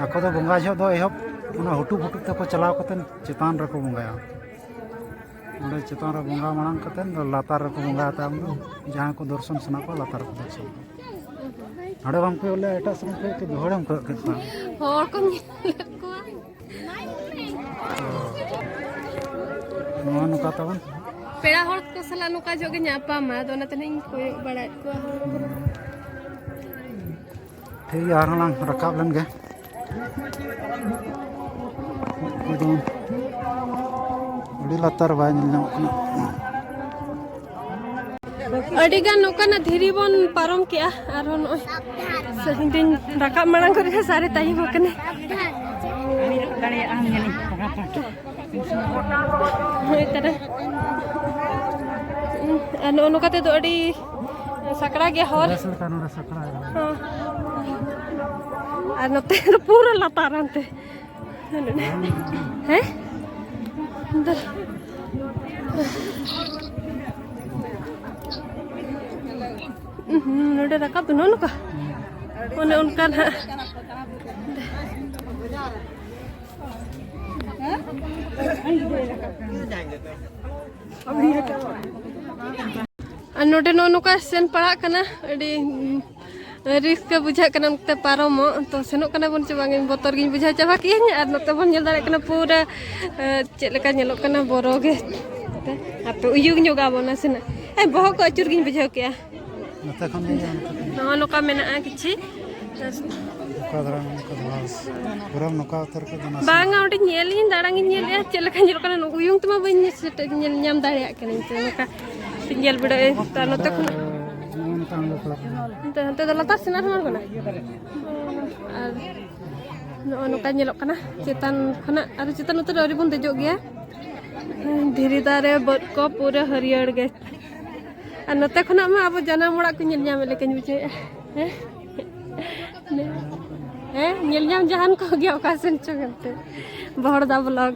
ᱟᱠᱚ ᱫᱚ ᱵᱚᱸᱜᱟ ᱡᱚᱦᱚᱜ ᱫᱚ ᱮᱦᱚᱵ ᱚᱱᱟ ᱦᱩᱴᱩᱵ ᱦᱩᱴᱩᱵ ᱛᱮᱠᱚ ᱪᱟᱞᱟᱣ ᱠᱟᱛᱮ ᱪᱮᱛᱟᱱ ᱨᱮᱠᱚ ᱵᱚᱸᱜᱟᱭᱟ᱾ ᱚᱸᱰᱮ ᱪᱮᱛᱟᱱ ᱨᱮ ᱵᱚᱸᱜᱟ ᱢᱟᱲᱟᱝ ᱠᱟᱛᱮ ᱫᱚ ᱞᱟᱛᱟᱨ ᱨᱮᱠᱚ ᱵᱚᱸᱜᱟᱭᱟ ᱛᱟᱭᱚᱢ ᱫᱚ᱾ ᱡᱟᱦᱟᱸᱭ ᱠᱚ ᱫᱚᱨᱥᱚᱱ ᱥᱟᱱᱟ ᱠᱚᱣᱟ ᱞᱟᱛᱟᱨ ᱨᱮᱠᱚ ᱫᱚᱨᱥᱚᱱ ᱠᱚᱣᱟ᱾ ᱦᱟᱸᱰᱮ ᱵᱟᱢ ᱠᱚᱭᱚᱜ ᱞᱮᱜᱼᱟ, ᱮᱴᱟᱜ ᱥᱮᱫ ᱮᱢ ᱠᱚᱭᱚᱜ ᱠᱮᱫ ᱫᱚ ᱦᱚᱲᱮᱢ ᱠᱚᱭᱚᱜ ᱠᱮᱫ ᱠᱚᱣᱟ᱾ ᱦᱚᱲ ᱠᱚ ᱧᱮᱞᱮᱫ ᱠᱚᱣᱟ᱾ ᱱᱚᱣᱟ ᱱᱚᱝᱠᱟ ᱛᱟᱵᱚᱱ᱾ ᱯᱮᱲᱟ ᱦᱚᱲ ᱠᱚ ᱥᱟᱞᱟᱜ ᱱᱚᱝᱠᱟ ᱡᱚᱜ ᱜᱮ ᱧᱟᱯᱟᱢᱟ, ᱟᱫᱚ ᱚᱱᱟᱛᱮ ᱱᱟᱜ ᱤᱧ ᱠᱚᱭᱚᱜ ᱵᱟᱲᱟᱭᱮᱫ ᱠᱚᱣᱟ᱾ ᱴᱷᱤᱠ ᱜᱮᱭᱟ, ᱟᱨᱦᱚᱸ ᱞᱟᱝ ᱨᱟᱠᱟᱵ ᱞᱮᱱ ᱜᱮ᱾ ᱩᱱᱠᱩ ᱫᱚ ᱟᱹᱰᱤ ᱞᱟᱛᱟᱨ ᱵᱟᱭ ᱧᱮᱞ ᱧᱟᱢᱚᱜ ᱠᱟᱱᱟ᱾ ᱟᱹᱰᱤ ᱜᱟᱱ ᱱᱚᱝᱠᱟᱱᱟᱜ ᱫᱷᱤᱨᱤ ᱵᱚᱱ ᱯᱟᱨᱚᱢ ᱠᱮᱜᱼᱟ, ᱟᱨᱦᱚᱸ ᱱᱚᱜᱼᱚᱭ ᱥᱟᱺᱜᱤᱧ ᱨᱟᱠᱟᱵ ᱢᱟᱲᱟᱝ ᱠᱚᱨᱮ ᱥᱟᱨᱮ ᱛᱟᱭᱚᱢ ᱟᱠᱟᱱᱟ᱾ ᱦᱳᱭ ᱛᱟᱨᱟ᱾ ᱟᱨ ᱱᱚᱜᱼᱚ ᱱᱚᱝᱠᱟ ᱛᱮᱫᱚ ᱟᱹᱰᱤ ᱥᱟᱠᱲᱟ ᱜᱮᱭᱟ ᱦᱚᱨ᱾ ᱵᱮᱥ ᱞᱮᱠᱟ ᱱᱚᱰᱮ ᱥᱟᱠᱲᱟ ᱜᱮᱭᱟ᱾ ᱦᱚᱸ᱾ ᱟᱨ ᱱᱚᱛᱮ ᱫᱚ ᱯᱩᱨᱟᱹ ᱞᱟᱛᱟᱨ ᱦᱟᱱᱛᱮ᱾ ᱦᱮᱸ? ᱩᱸᱦᱩᱸ, ᱱᱚᱰᱮ ᱨᱟᱠᱟᱵ ᱫᱚ ᱱᱚᱜᱼᱚ ᱱᱚᱝᱠᱟ᱾ ᱚᱱᱮ ᱚᱱᱠᱟ ᱱᱟᱦᱟᱜ᱾ ᱟᱨ ᱱᱚᱰᱮ ᱱᱚᱜᱼᱚ ᱱᱚᱝᱠᱟ ᱥᱮᱱ ᱯᱟᱲᱟᱜ ᱠᱟᱱᱟ, ᱟᱹᱰᱤ ᱨᱤᱥᱠ ᱜᱮ ᱵᱩᱡᱷᱟᱹᱜ ᱠᱟᱱᱟ ᱱᱚᱛᱮ ᱯᱟᱨᱚᱢᱚᱜ᱾ ᱛᱚ ᱥᱮᱱᱚᱜ ᱠᱟᱱᱟ ᱵᱚᱱ ᱪᱮ ᱵᱟᱝ, ᱤᱧ ᱵᱚᱛᱚᱨ ᱜᱤᱧ ᱵᱩᱡᱷᱟᱹᱣ ᱪᱟᱵᱟ ᱠᱮᱜᱼᱟᱹᱧ᱾ ᱟᱨ ᱱᱚᱛᱮ ᱵᱚᱱ ᱧᱮᱞ ᱫᱟᱲᱮᱭᱟᱜ ᱠᱟᱱᱟ ᱯᱩᱨᱟᱹ, ᱮ, ᱪᱮᱫ ᱞᱮᱠᱟ ᱧᱮᱞᱚᱜ ᱠᱟᱱᱟ ᱵᱚᱨᱚ ᱜᱮ᱾ ᱟᱯᱮ ᱩᱭᱩᱜ ᱧᱚᱜᱟ ᱵᱚᱱ ᱱᱟᱥᱮᱱᱟᱜ᱾ ᱮ, ᱵᱚᱦᱚᱜ ᱠᱚ ᱟᱹᱪᱩᱨ ᱜᱤᱧ ᱵᱩᱡᱷᱟᱹᱣ ᱠᱮᱜᱼᱟ᱾ ᱱᱚᱛᱮ ᱠᱷᱚᱱ ᱜᱮ ᱧᱮᱞ ᱠᱟᱛᱮ᱾ ᱱᱚᱜᱼᱚ ᱱᱚᱝᱠᱟ ᱢᱮᱱᱟᱜᱼᱟ ᱠᱤᱪᱷᱤ᱾ ᱚᱠᱟ ᱫᱷᱟᱨᱟ ᱱᱚᱝᱠᱟ ᱫᱚ ᱵᱟᱥ᱾ ᱯᱩᱨᱟᱹ ᱱᱚᱝᱠᱟ ᱩᱛᱟᱹᱨ ᱠᱚ ᱫᱚ ᱱᱟᱥᱮ᱾ ᱵᱟᱝᱟ, ᱚᱸᱰᱮ ᱧᱮᱞ ᱤᱧ, ᱫᱟᱲᱟᱝ ᱤᱧ ᱧᱮᱞᱮᱜᱼᱟ ᱪᱮᱫ ᱞᱮᱠᱟ ᱧᱮᱞᱚᱜ ᱠᱟᱱᱟ᱾ ᱩᱭᱩᱝ ᱛᱮᱢᱟ ᱵᱟᱹᱧ ᱥᱮᱴᱮᱡ ᱧᱮᱞ ᱧᱟᱢ ᱫᱟᱲᱮᱭᱟᱜ ᱠᱟᱹᱱᱟᱹᱧ᱾ ᱛᱚ ᱱᱚᱝᱠᱟ ᱧᱮᱞ ᱵᱤᱰᱟᱹᱣ ᱟᱹᱧ᱾ ᱛᱚ ᱱᱚᱛᱮ ᱠᱷᱚᱱ ᱱᱚᱜᱼᱚ ᱱᱚᱝᱠᱟ ᱟᱬᱜᱚ ᱠᱚ ᱞᱟᱜᱟᱜᱼᱟ᱾ ᱱᱚᱛᱮ, ᱱᱚᱛᱮ ᱫᱚ ᱞᱟᱛᱟᱨ ᱥᱮᱱ ᱟᱨᱦᱚᱸ ᱟᱬᱜᱚᱱᱟ᱾ ᱟᱨ ᱱᱚᱜᱼᱚ ᱱᱚᱝᱠᱟ ᱧᱮᱞᱚᱜ ᱠᱟᱱᱟ ᱪᱮᱛᱟᱱ ᱠᱷᱚᱱᱟᱜ, ᱟᱨ ᱪᱮᱛᱟᱱ ᱩᱛᱟᱹᱨ ᱟᱹᱣᱨᱤ ᱵᱚᱱ ᱫᱮᱡᱚᱜ ᱜᱮᱭᱟ᱾ ᱫᱷᱤᱨᱤ ᱫᱟᱨᱮ ᱵᱟᱹᱫᱽ ᱠᱚ ᱯᱩᱨᱟᱹ ᱦᱟᱹᱨᱭᱟᱹᱲ ᱜᱮ᱾ ᱟᱨ ᱱᱚᱛᱮ ᱠᱷᱚᱱᱟᱜ ᱢᱟ ᱟᱵᱚ ᱡᱟᱱᱟᱢ ᱚᱲᱟᱜ ᱠᱚ ᱧᱮᱞ ᱧᱟᱢᱮᱫ ᱞᱮᱠᱟᱧ ᱵᱩᱡᱷᱟᱹᱣᱮᱫᱼᱟ᱾ ᱦᱮᱸ? ᱦᱮᱸ, ᱧᱮᱞ ᱧᱟᱢ ᱡᱟᱦᱟᱱ ᱠᱚᱜᱮ ᱚᱠᱟ ᱥᱮᱱ ᱪᱚ ᱢᱮᱱᱛᱮ᱾ ᱵᱚᱦᱚᱲᱫᱟ vlog᱾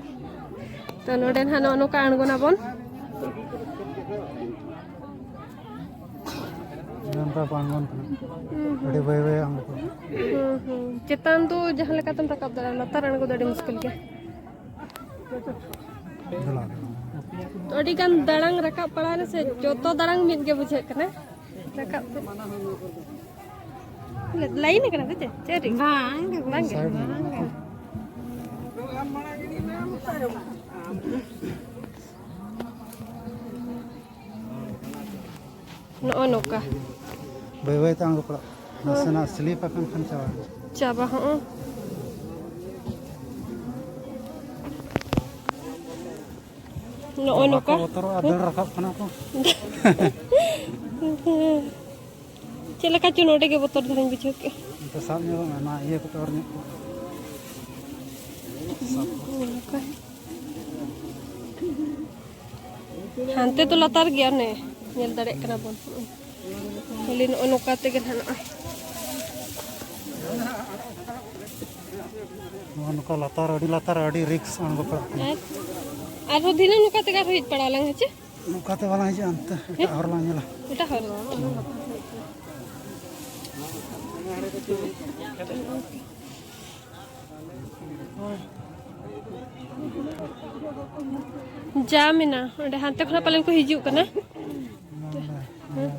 ᱛᱚ ᱱᱚᱰᱮ ᱱᱟᱦᱟᱜ ᱱᱚᱜᱼᱚ ᱱᱚᱝᱠᱟ ᱟᱬᱜᱚᱱᱟᱵᱚᱱ᱾ ᱱᱚᱝᱠᱟ ᱠᱚ ᱟᱬᱜᱚᱱ ᱠᱟᱱᱟ᱾ ᱦᱩᱸ, ᱦᱩᱸ᱾ ᱟᱹᱰᱤ ᱵᱟᱹᱭ ᱵᱟᱹᱭ ᱟᱬᱜᱚ ᱠᱚ᱾ ᱦᱩᱸ, ᱦᱩᱸ᱾ ᱪᱮᱛᱟᱱ ᱫᱚ ᱡᱟᱦᱟᱸ ᱞᱮᱠᱟ ᱛᱮᱢ ᱨᱟᱠᱟᱵ ᱫᱟᱲᱮᱭᱟᱜᱼᱟ, ᱞᱟᱛᱟᱨ ᱟᱬᱜᱚ ᱫᱚ ᱟᱹᱰᱤ ᱢᱩᱥᱠᱤᱞ ᱜᱮᱭᱟ᱾ ᱫᱮᱞᱟ᱾ ᱟᱹᱰᱤ ᱜᱟᱱ ᱫᱟᱲᱟᱝ ᱨᱟᱠᱟᱵ ᱯᱟᱲᱟᱣ ᱨᱮ ᱥᱮ ᱡᱚᱛᱚ ᱫᱟᱲᱟᱝ ᱢᱤᱫ ᱜᱮ ᱵᱩᱡᱷᱟᱹᱜ ᱠᱟᱱᱟ᱾ ᱨᱟᱠᱟᱵ ᱛᱮ᱾ ᱞᱟᱭᱤᱱ ᱠᱟᱱᱟ ᱯᱮ ᱪᱮ? ᱪᱮ ᱨᱤ? ᱵᱟᱝ, ᱵᱟᱝ᱾ ᱥᱟᱭᱤᱰ ᱢᱮᱱᱟᱜᱼᱟ᱾ ᱱᱚᱜᱼᱚ ᱱᱚᱝᱠᱟ᱾ ᱵᱟᱹᱭ ᱵᱟᱹᱭ ᱛᱮ ᱟᱬᱜᱚ ᱯᱟᱲᱟᱜ᱾ ᱱᱟᱥᱮᱱᱟᱜ slip ᱟᱠᱟᱱ ᱠᱷᱟᱱ ᱪᱟᱵᱟᱭᱮᱱᱟ᱾ ᱪᱟᱵᱟ, ᱦᱚᱸ᱾ ᱱᱚᱜᱼᱚᱭ ᱱᱚᱝᱠᱟ᱾ ᱵᱟᱠᱚ ᱵᱚᱛᱚᱨᱚᱜᱼᱟ, ᱫᱟᱹᱲ ᱨᱟᱠᱟᱵ ᱠᱟᱱᱟ ᱠᱚ᱾ ᱪᱮᱫ ᱞᱮᱠᱟ ᱪᱚ ᱱᱚᱰᱮ ᱜᱮ ᱵᱚᱛᱚᱨ ᱫᱷᱟᱨᱟᱧ ᱵᱩᱡᱷᱟᱹᱣ ᱠᱮᱫᱼᱟ᱾ ᱱᱚᱛᱮ ᱥᱟᱵ ᱧᱚᱜᱚᱜ ᱢᱮ, ᱱᱚᱣᱟ ᱤᱭᱟᱹ ᱠᱚᱛᱮ ᱚᱨ ᱧᱚᱜ ᱠᱚ᱾ ᱱᱚᱝᱠᱟ᱾ ᱦᱟᱱᱛᱮ ᱫᱚ ᱞᱟᱛᱟᱨ ᱜᱮᱭᱟ, ᱚᱱᱮ ᱧᱮᱞ ᱫᱟᱲᱮᱭᱟᱜ ᱠᱟᱱᱟ ᱵᱚᱱ᱾ ᱠᱷᱟᱹᱞᱤ ᱱᱚᱜᱼᱚ ᱱᱚᱝᱠᱟ ᱛᱮᱜᱮ ᱱᱟᱦᱟᱜ ᱱᱚᱜᱼᱚᱭ᱾ ᱱᱚᱜᱼᱚ ᱱᱚᱝᱠᱟ ᱞᱟᱛᱟᱨ, ᱟᱹᱰᱤ ᱞᱟᱛᱟᱨ, ᱟᱹᱰᱤ ᱨᱤᱠᱥ ᱟᱬᱜᱚ ᱯᱟᱲᱟᱜ ᱠᱟᱱᱟ᱾ ᱟᱨ ᱟᱨᱦᱚᱸ ᱫᱷᱤᱱᱟᱹᱝ ᱱᱚᱝᱠᱟ ᱛᱮᱜᱮ ᱟᱨᱦᱚᱸ ᱦᱮᱡ ᱯᱟᱲᱟᱜ ᱟᱞᱟᱝ, ᱦᱮᱸ ᱪᱮ? ᱱᱚᱝᱠᱟ ᱛᱮ ᱵᱟᱞᱟᱝ ᱦᱤᱡᱩᱜᱼᱟ, ᱚᱱᱛᱮ ᱦᱮᱸ? ᱮᱴᱟᱜ ᱦᱚᱨ ᱞᱟᱝ ᱧᱮᱞᱟ᱾ ᱮᱴᱟᱜ ᱦᱚᱨ ᱞᱟᱝ᱾ ᱡᱟᱢ ᱮᱱᱟ, ᱚᱸᱰᱮ ᱦᱟᱱᱛᱮ ᱠᱷᱚᱱᱟᱜ ᱯᱟᱞᱮᱱ ᱠᱚ ᱦᱤᱡᱩᱜ ᱠᱟᱱᱟ᱾ ᱦᱮᱸ,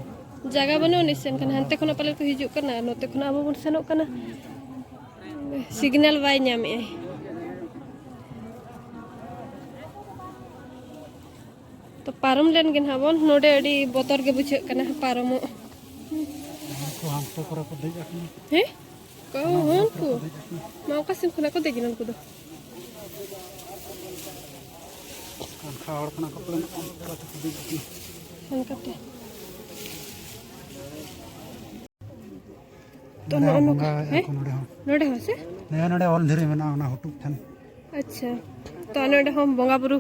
ᱡᱟᱭᱜᱟ ᱵᱟᱹᱱᱩᱜ ᱟᱹᱱᱤᱡ ᱥᱮᱱ ᱠᱷᱟᱱ, ᱦᱟᱱᱛᱮ ᱠᱷᱚᱱᱟᱜ ᱯᱟᱞᱮᱱ ᱠᱚ ᱦᱤᱡᱩᱜ ᱠᱟᱱᱟ, ᱱᱚᱛᱮ ᱠᱷᱚᱱᱟᱜ ᱟᱵᱚ ᱵᱚᱱ ᱥᱮᱱᱚᱜ ᱠᱟᱱᱟ᱾ ᱥᱤᱜᱽᱱᱟᱞ ᱵᱟᱭ ᱧᱟᱢᱮᱜᱼᱟᱭ᱾ ᱛᱚ ᱯᱟᱨᱚᱢ ᱞᱮᱱ ᱜᱮ ᱱᱟᱦᱟᱜ ᱵᱚᱱ᱾ ᱱᱚᱰᱮ ᱟᱹᱰᱤ ᱵᱚᱛᱚᱨ ᱜᱮ ᱵᱩᱡᱷᱟᱹᱜ ᱠᱟᱱᱟ ᱯᱟᱨᱚᱢᱚᱜ᱾ ᱩᱱᱠᱩ ᱦᱟᱱᱛᱮ ᱠᱚᱨᱮ ᱠᱚ ᱫᱮᱡ ᱟᱠᱟᱱᱟ᱾ ᱦᱮᱸ? ᱚᱠᱟ ᱦᱚᱸ ᱩᱱᱠᱩ᱾ ᱠᱚ ᱫᱮᱡ ᱟᱠᱟᱱᱟ᱾ ᱢᱟ ᱚᱠᱟ ᱥᱮᱱ ᱠᱷᱚᱱᱟᱜ ᱠᱚ ᱫᱮᱡ ᱮᱱᱟ ᱩᱱᱠᱩ ᱫᱚ? ᱠᱟᱱᱠᱷᱟ ᱦᱚᱲ ᱠᱟᱱᱟ ᱠᱚ ᱯᱟᱞᱮᱱ, ᱚᱱᱠᱟ ᱛᱮᱠᱚ ᱫᱮᱡ ᱟᱠᱟᱱᱟ᱾ ᱚᱱᱠᱟᱛᱮ᱾ ᱛᱚ ᱱᱚᱰᱮ ᱱᱚᱜᱼᱚ ᱦᱚᱸ ᱱᱚᱝᱠᱟ᱾ ᱵᱚᱸᱜᱟᱭᱮᱫᱼᱟ ᱦᱮᱸ? ᱠᱚ ᱱᱚᱰᱮ ᱦᱚᱸ᱾ ᱱᱚᱰᱮ ᱦᱚᱸ ᱥᱮ? ᱦᱮᱸ, ᱱᱚᱰᱮ ᱚᱞ ᱫᱷᱤᱨᱤ ᱢᱮᱱᱟᱜᱼᱟ ᱚᱱᱟ ᱦᱩᱴᱩᱵ ᱴᱷᱮᱱ᱾ ᱟᱪᱪᱷᱟ, ᱛᱚ ᱱᱚᱰᱮ ᱦᱚᱸ ᱵᱚᱸᱜᱟ ᱵᱩᱨᱩ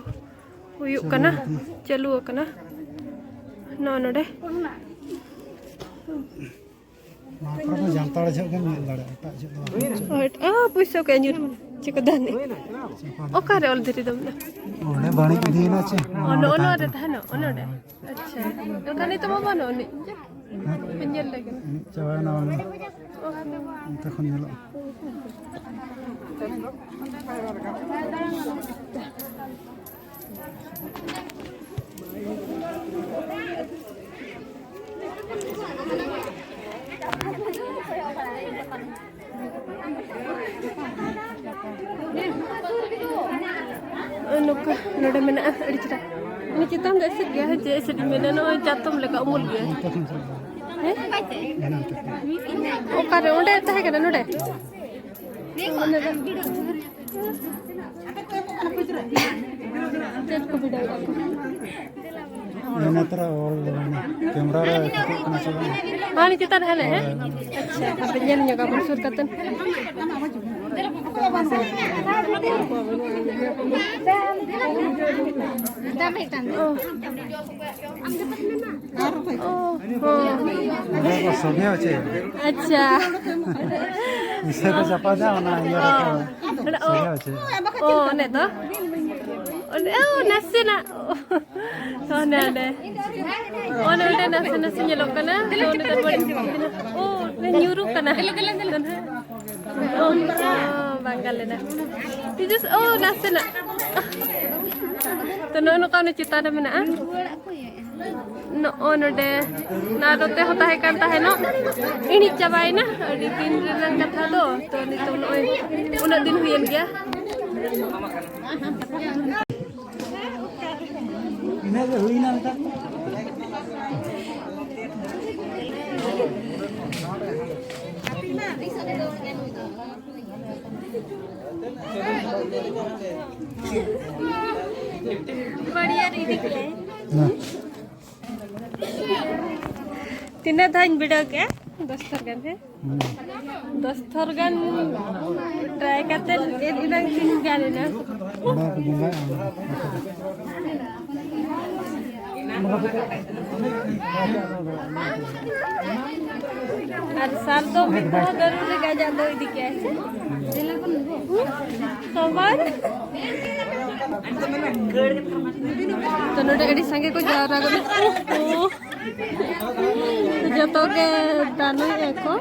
ᱦᱩᱭᱩᱜ ᱪᱟᱹᱞᱩ ᱠᱟᱱᱟ, ᱟᱠᱟᱱᱟ᱾ ᱪᱟᱹᱞᱩ ᱟᱠᱟᱱᱟ᱾ ᱱᱚᱜᱼᱚ ᱱᱚᱰᱮ᱾ ᱱᱚᱣᱟ ᱠᱚᱨᱮ ᱫᱚ ᱡᱟᱱᱛᱟᱲ ᱡᱚᱦᱚᱜ ᱜᱮᱢ ᱧᱮᱞ ᱫᱟᱲᱮᱭᱟᱜᱼᱟ, ᱮᱴᱟᱜ ᱡᱚᱦᱚᱜ ᱫᱚ ᱵᱟᱝ᱾ ᱦᱳᱭ, ᱚ, ᱯᱩᱭᱥᱟᱹ ᱠᱚ ᱧᱩᱨ ᱪᱮᱫ ᱠᱚ ᱫᱟᱱᱮ? ᱚᱠᱟᱨᱮ ᱚᱞ ᱫᱷᱤᱨᱤ ᱫᱚ ᱢᱮᱱᱟᱜᱼᱟ? ᱚᱸᱰᱮ ᱵᱟᱹᱲᱤᱡ ᱤᱫᱤᱭᱮᱱᱟ ᱪᱮ? ᱚ, ᱱᱚᱜᱼᱚ ᱱᱚᱣᱟ ᱨᱮ ᱛᱟᱦᱮᱱᱟ᱾ ᱛᱟᱦᱮᱱᱟ, ᱚᱱᱮ ᱚᱸᱰᱮ᱾ ᱟᱪᱪᱷᱟ, ᱚᱱᱠᱟ ᱱᱤᱛᱚᱜ ᱢᱟ ᱵᱟᱹᱱᱩᱜ ᱟᱹᱱᱤᱡ᱾ ᱦᱮᱸ? ᱧᱮᱞ ᱞᱮᱜᱮ᱾ ᱮᱱᱮᱡ ᱪᱟᱵᱟᱭᱮᱱᱟ ᱵᱟᱝ? ᱚᱱᱛᱮ ᱠᱷᱚᱱ ᱧᱮᱞᱚᱜᱼᱟ᱾ ᱱᱚᱝᱠᱟ ᱱᱚᱰᱮ ᱢᱮᱱᱟᱜᱼᱟ, ᱟᱹᱰᱤ ᱪᱮᱦᱨᱟ᱾ ᱩᱱᱤ ᱪᱮᱛᱟᱱ ᱫᱚ ᱮᱥᱮᱫ ᱜᱮᱭᱟ, ᱦᱮᱸ ᱪᱮ? ᱮᱥᱮᱫ ᱤᱧ ᱢᱮᱱᱟ, ᱱᱚᱜᱼᱚᱭ ᱪᱟᱛᱚᱢ ᱞᱮᱠᱟ ᱩᱢᱩᱞ ᱜᱮᱭᱟ᱾ ᱦᱮᱸ? ᱚᱠᱟᱨᱮ? ᱚᱸᱰᱮ ᱛᱟᱦᱮᱸ ᱠᱟᱱᱟ, ᱱᱚᱰᱮ? ᱚᱸᱰᱮ ᱫᱚ᱾ ᱪᱮᱫ ᱠᱚ ᱵᱷᱤᱰᱟᱹᱣ ᱮᱫᱟ ᱠᱚ? ᱤᱱᱟᱹ ᱛᱚᱨᱟ ᱚᱞ ᱢᱟᱱᱮ ᱠᱮᱢᱨᱟ ᱨᱮ ᱴᱷᱤᱠᱚᱜ ᱠᱟᱱᱟ ᱥᱮ ᱵᱟᱝ? ᱦᱟᱱᱮ ᱪᱮᱛᱟᱱ ᱨᱮ ᱦᱟᱱᱮ, ᱦᱮᱸ? ᱟᱪᱪᱷᱟ, ᱦᱟᱯᱮ ᱧᱮᱞ ᱧᱚᱜ ᱟᱵᱚᱱ ᱥᱩᱨ ᱠᱟᱛᱮ᱾ ᱚ᱾ ᱚ, ᱦᱚᱸ᱾ ᱚᱸᱰᱮ ᱠᱚ ᱥᱚᱜᱮ ᱦᱚᱪᱚᱭᱟ᱾ ᱟᱪᱪᱷᱟ᱾ ᱤᱥᱟᱹ ᱠᱚ ᱪᱟᱯᱟᱫᱟ, ᱚᱱᱟ ᱤᱭᱟᱹ ᱨᱮᱠᱚ ᱚᱸᱰᱮ, ᱚ, ᱥᱚᱜᱮ ᱦᱚᱪᱚᱭᱟ᱾ ᱚ, ᱚᱱᱮ ᱫᱚ᱾ ᱚᱸᱰᱮ, ᱚ, ᱱᱟᱥᱮᱱᱟᱜ᱾ ᱚᱱᱮ ᱚᱸᱰᱮ᱾ ᱚᱱᱮ ᱚᱸᱰᱮ ᱱᱟᱥᱮ ᱱᱟᱥᱮ ᱧᱮᱞᱚᱜ ᱠᱟᱱᱟ᱾ ᱚᱱᱮ ᱫᱚ ᱵᱟᱹᱲᱤᱡ ᱧᱚᱜ ᱠᱟᱱᱟ᱾ ᱚ, ᱧᱩᱨᱩᱜ ᱠᱟᱱᱟ᱾ ᱚ, ᱚ, ᱵᱟᱝ ᱜᱟᱱ ᱞᱮᱱᱟ᱾ ᱛᱤᱡᱩᱥ, ᱚ, ᱱᱟᱥᱮᱱᱟᱜ᱾ ᱛᱚ, ᱱᱚᱜᱼᱚ ᱱᱚᱝᱠᱟ ᱚᱱᱮ ᱪᱮᱛᱟᱱ ᱨᱮ ᱢᱮᱱᱟᱜᱼᱟ᱾ ᱱᱚᱜᱼᱚ ᱱᱚᱰᱮ ᱱᱚᱣᱟ ᱱᱚᱛᱮ ᱦᱚᱸ ᱛᱟᱦᱮᱸ ᱠᱟᱱ ᱛᱟᱦᱮᱱᱚᱜ, ᱤᱬᱤᱡ ᱪᱟᱵᱟᱭᱮᱱᱟ᱾ ᱟᱹᱰᱤ ᱫᱤᱱ ᱨᱮᱱᱟᱜ ᱠᱟᱛᱷᱟ ᱫᱚ, ᱛᱚ ᱱᱤᱛᱚᱜ ᱱᱚᱜᱼᱚᱭ ᱩᱱᱟᱹᱜ ᱫᱤᱱ ᱦᱩᱭᱮᱱ ᱜᱮᱭᱟ᱾ ᱤᱱᱟᱹᱜ ᱜᱮ ᱦᱩᱭᱱᱟ ᱢᱤᱫᱴᱟᱝ᱾ ᱵᱟᱹᱲᱤᱭᱟᱹ ᱨᱮ ᱤᱫᱤ ᱠᱮᱫᱟᱭ᱾ ᱦᱮᱸ᱾ ᱛᱤᱱᱟᱹᱜ ᱫᱷᱟᱣ ᱤᱧ ᱵᱤᱰᱟᱹᱣ ᱠᱮᱜᱼᱟ? ᱫᱚᱥ ᱛᱷᱚᱨ ᱜᱟᱱ, ᱦᱮᱸ? ᱦᱩᱸ᱾ ᱫᱚᱥ ᱛᱷᱚᱨ ᱜᱟᱱ ᱴᱨᱟᱭ ᱠᱟᱛᱮ ᱮᱱ ᱮᱱᱟᱝ ᱛᱤᱱ ᱜᱟᱱ ᱮᱱᱟ? ᱚᱱᱟ ᱠᱚ ᱵᱚᱸᱜᱟᱭᱟ᱾ ᱟᱨ ᱥᱟᱨ ᱫᱚ ᱢᱤᱫ ᱫᱷᱟᱣ ᱡᱟᱹᱨᱩᱲ ᱨᱮᱜᱮ ᱟᱡᱟᱜ ᱫᱚ ᱤᱫᱤ ᱠᱮᱜᱼᱟᱭ ᱥᱮ? ᱦᱩᱸ? ᱥᱚᱢᱟᱱ? ᱛᱚ, ᱱᱚᱰᱮ ᱟᱹᱰᱤ ᱥᱟᱸᱜᱮ ᱠᱚ ᱡᱟᱣᱨᱟ ᱜᱚᱫ ᱮᱱᱟ᱾ ᱳᱦᱳ᱾ ᱡᱚᱛᱚ ᱜᱮ ᱫᱟᱱᱩᱭᱮᱫᱼᱟ ᱠᱚ᱾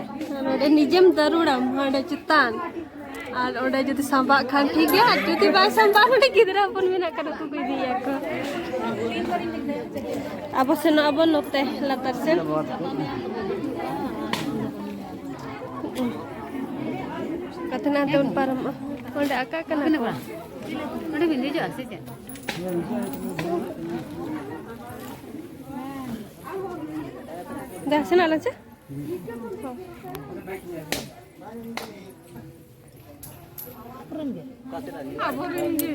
ᱱᱚᱰᱮ ᱱᱤᱡᱮᱢ ᱫᱟᱹᱨᱩᱲᱟᱢ ᱦᱟᱸᱰᱮ ᱪᱮᱛᱟᱱ᱾ ᱟᱨ ᱚᱸᱰᱮ ᱡᱩᱫᱤ ᱥᱟᱢᱵᱟᱜ ᱠᱷᱟᱱ ᱴᱷᱤᱠ ᱜᱮᱭᱟ, ᱟᱨ ᱡᱩᱫᱤ ᱵᱟᱭ ᱥᱟᱢᱵᱟᱜ, ᱱᱚᱰᱮ ᱜᱤᱫᱽᱨᱟᱹ ᱦᱚᱯᱚᱱ ᱢᱮᱱᱟᱜ ᱠᱟᱫᱟ, ᱩᱱᱠᱩ ᱠᱚ ᱤᱫᱤᱭᱮᱫᱼᱟ ᱠᱚ᱾ ᱟᱵᱚ ᱥᱮᱱᱚᱜ ᱟᱵᱚᱱ ᱱᱚᱛᱮ ᱞᱟᱛᱟᱨ ᱥᱮᱱ᱾ ᱠᱟᱛᱮ ᱱᱟᱛᱮ ᱵᱚᱱ ᱯᱟᱨᱚᱢᱚᱜᱼᱟ᱾ ᱚᱸᱰᱮ ᱟᱠᱟ ᱠᱟᱱᱟ ᱠᱚ? ᱚᱸᱰᱮ ᱵᱤᱱ ᱫᱮᱡᱚᱜᱼᱟ ᱥᱮ ᱪᱮᱫ? ᱫᱮ, ᱥᱮᱱᱚᱜ ᱟᱞᱟᱝ ᱪᱮ? ᱟᱵᱚᱨᱮᱱ ᱜᱮ᱾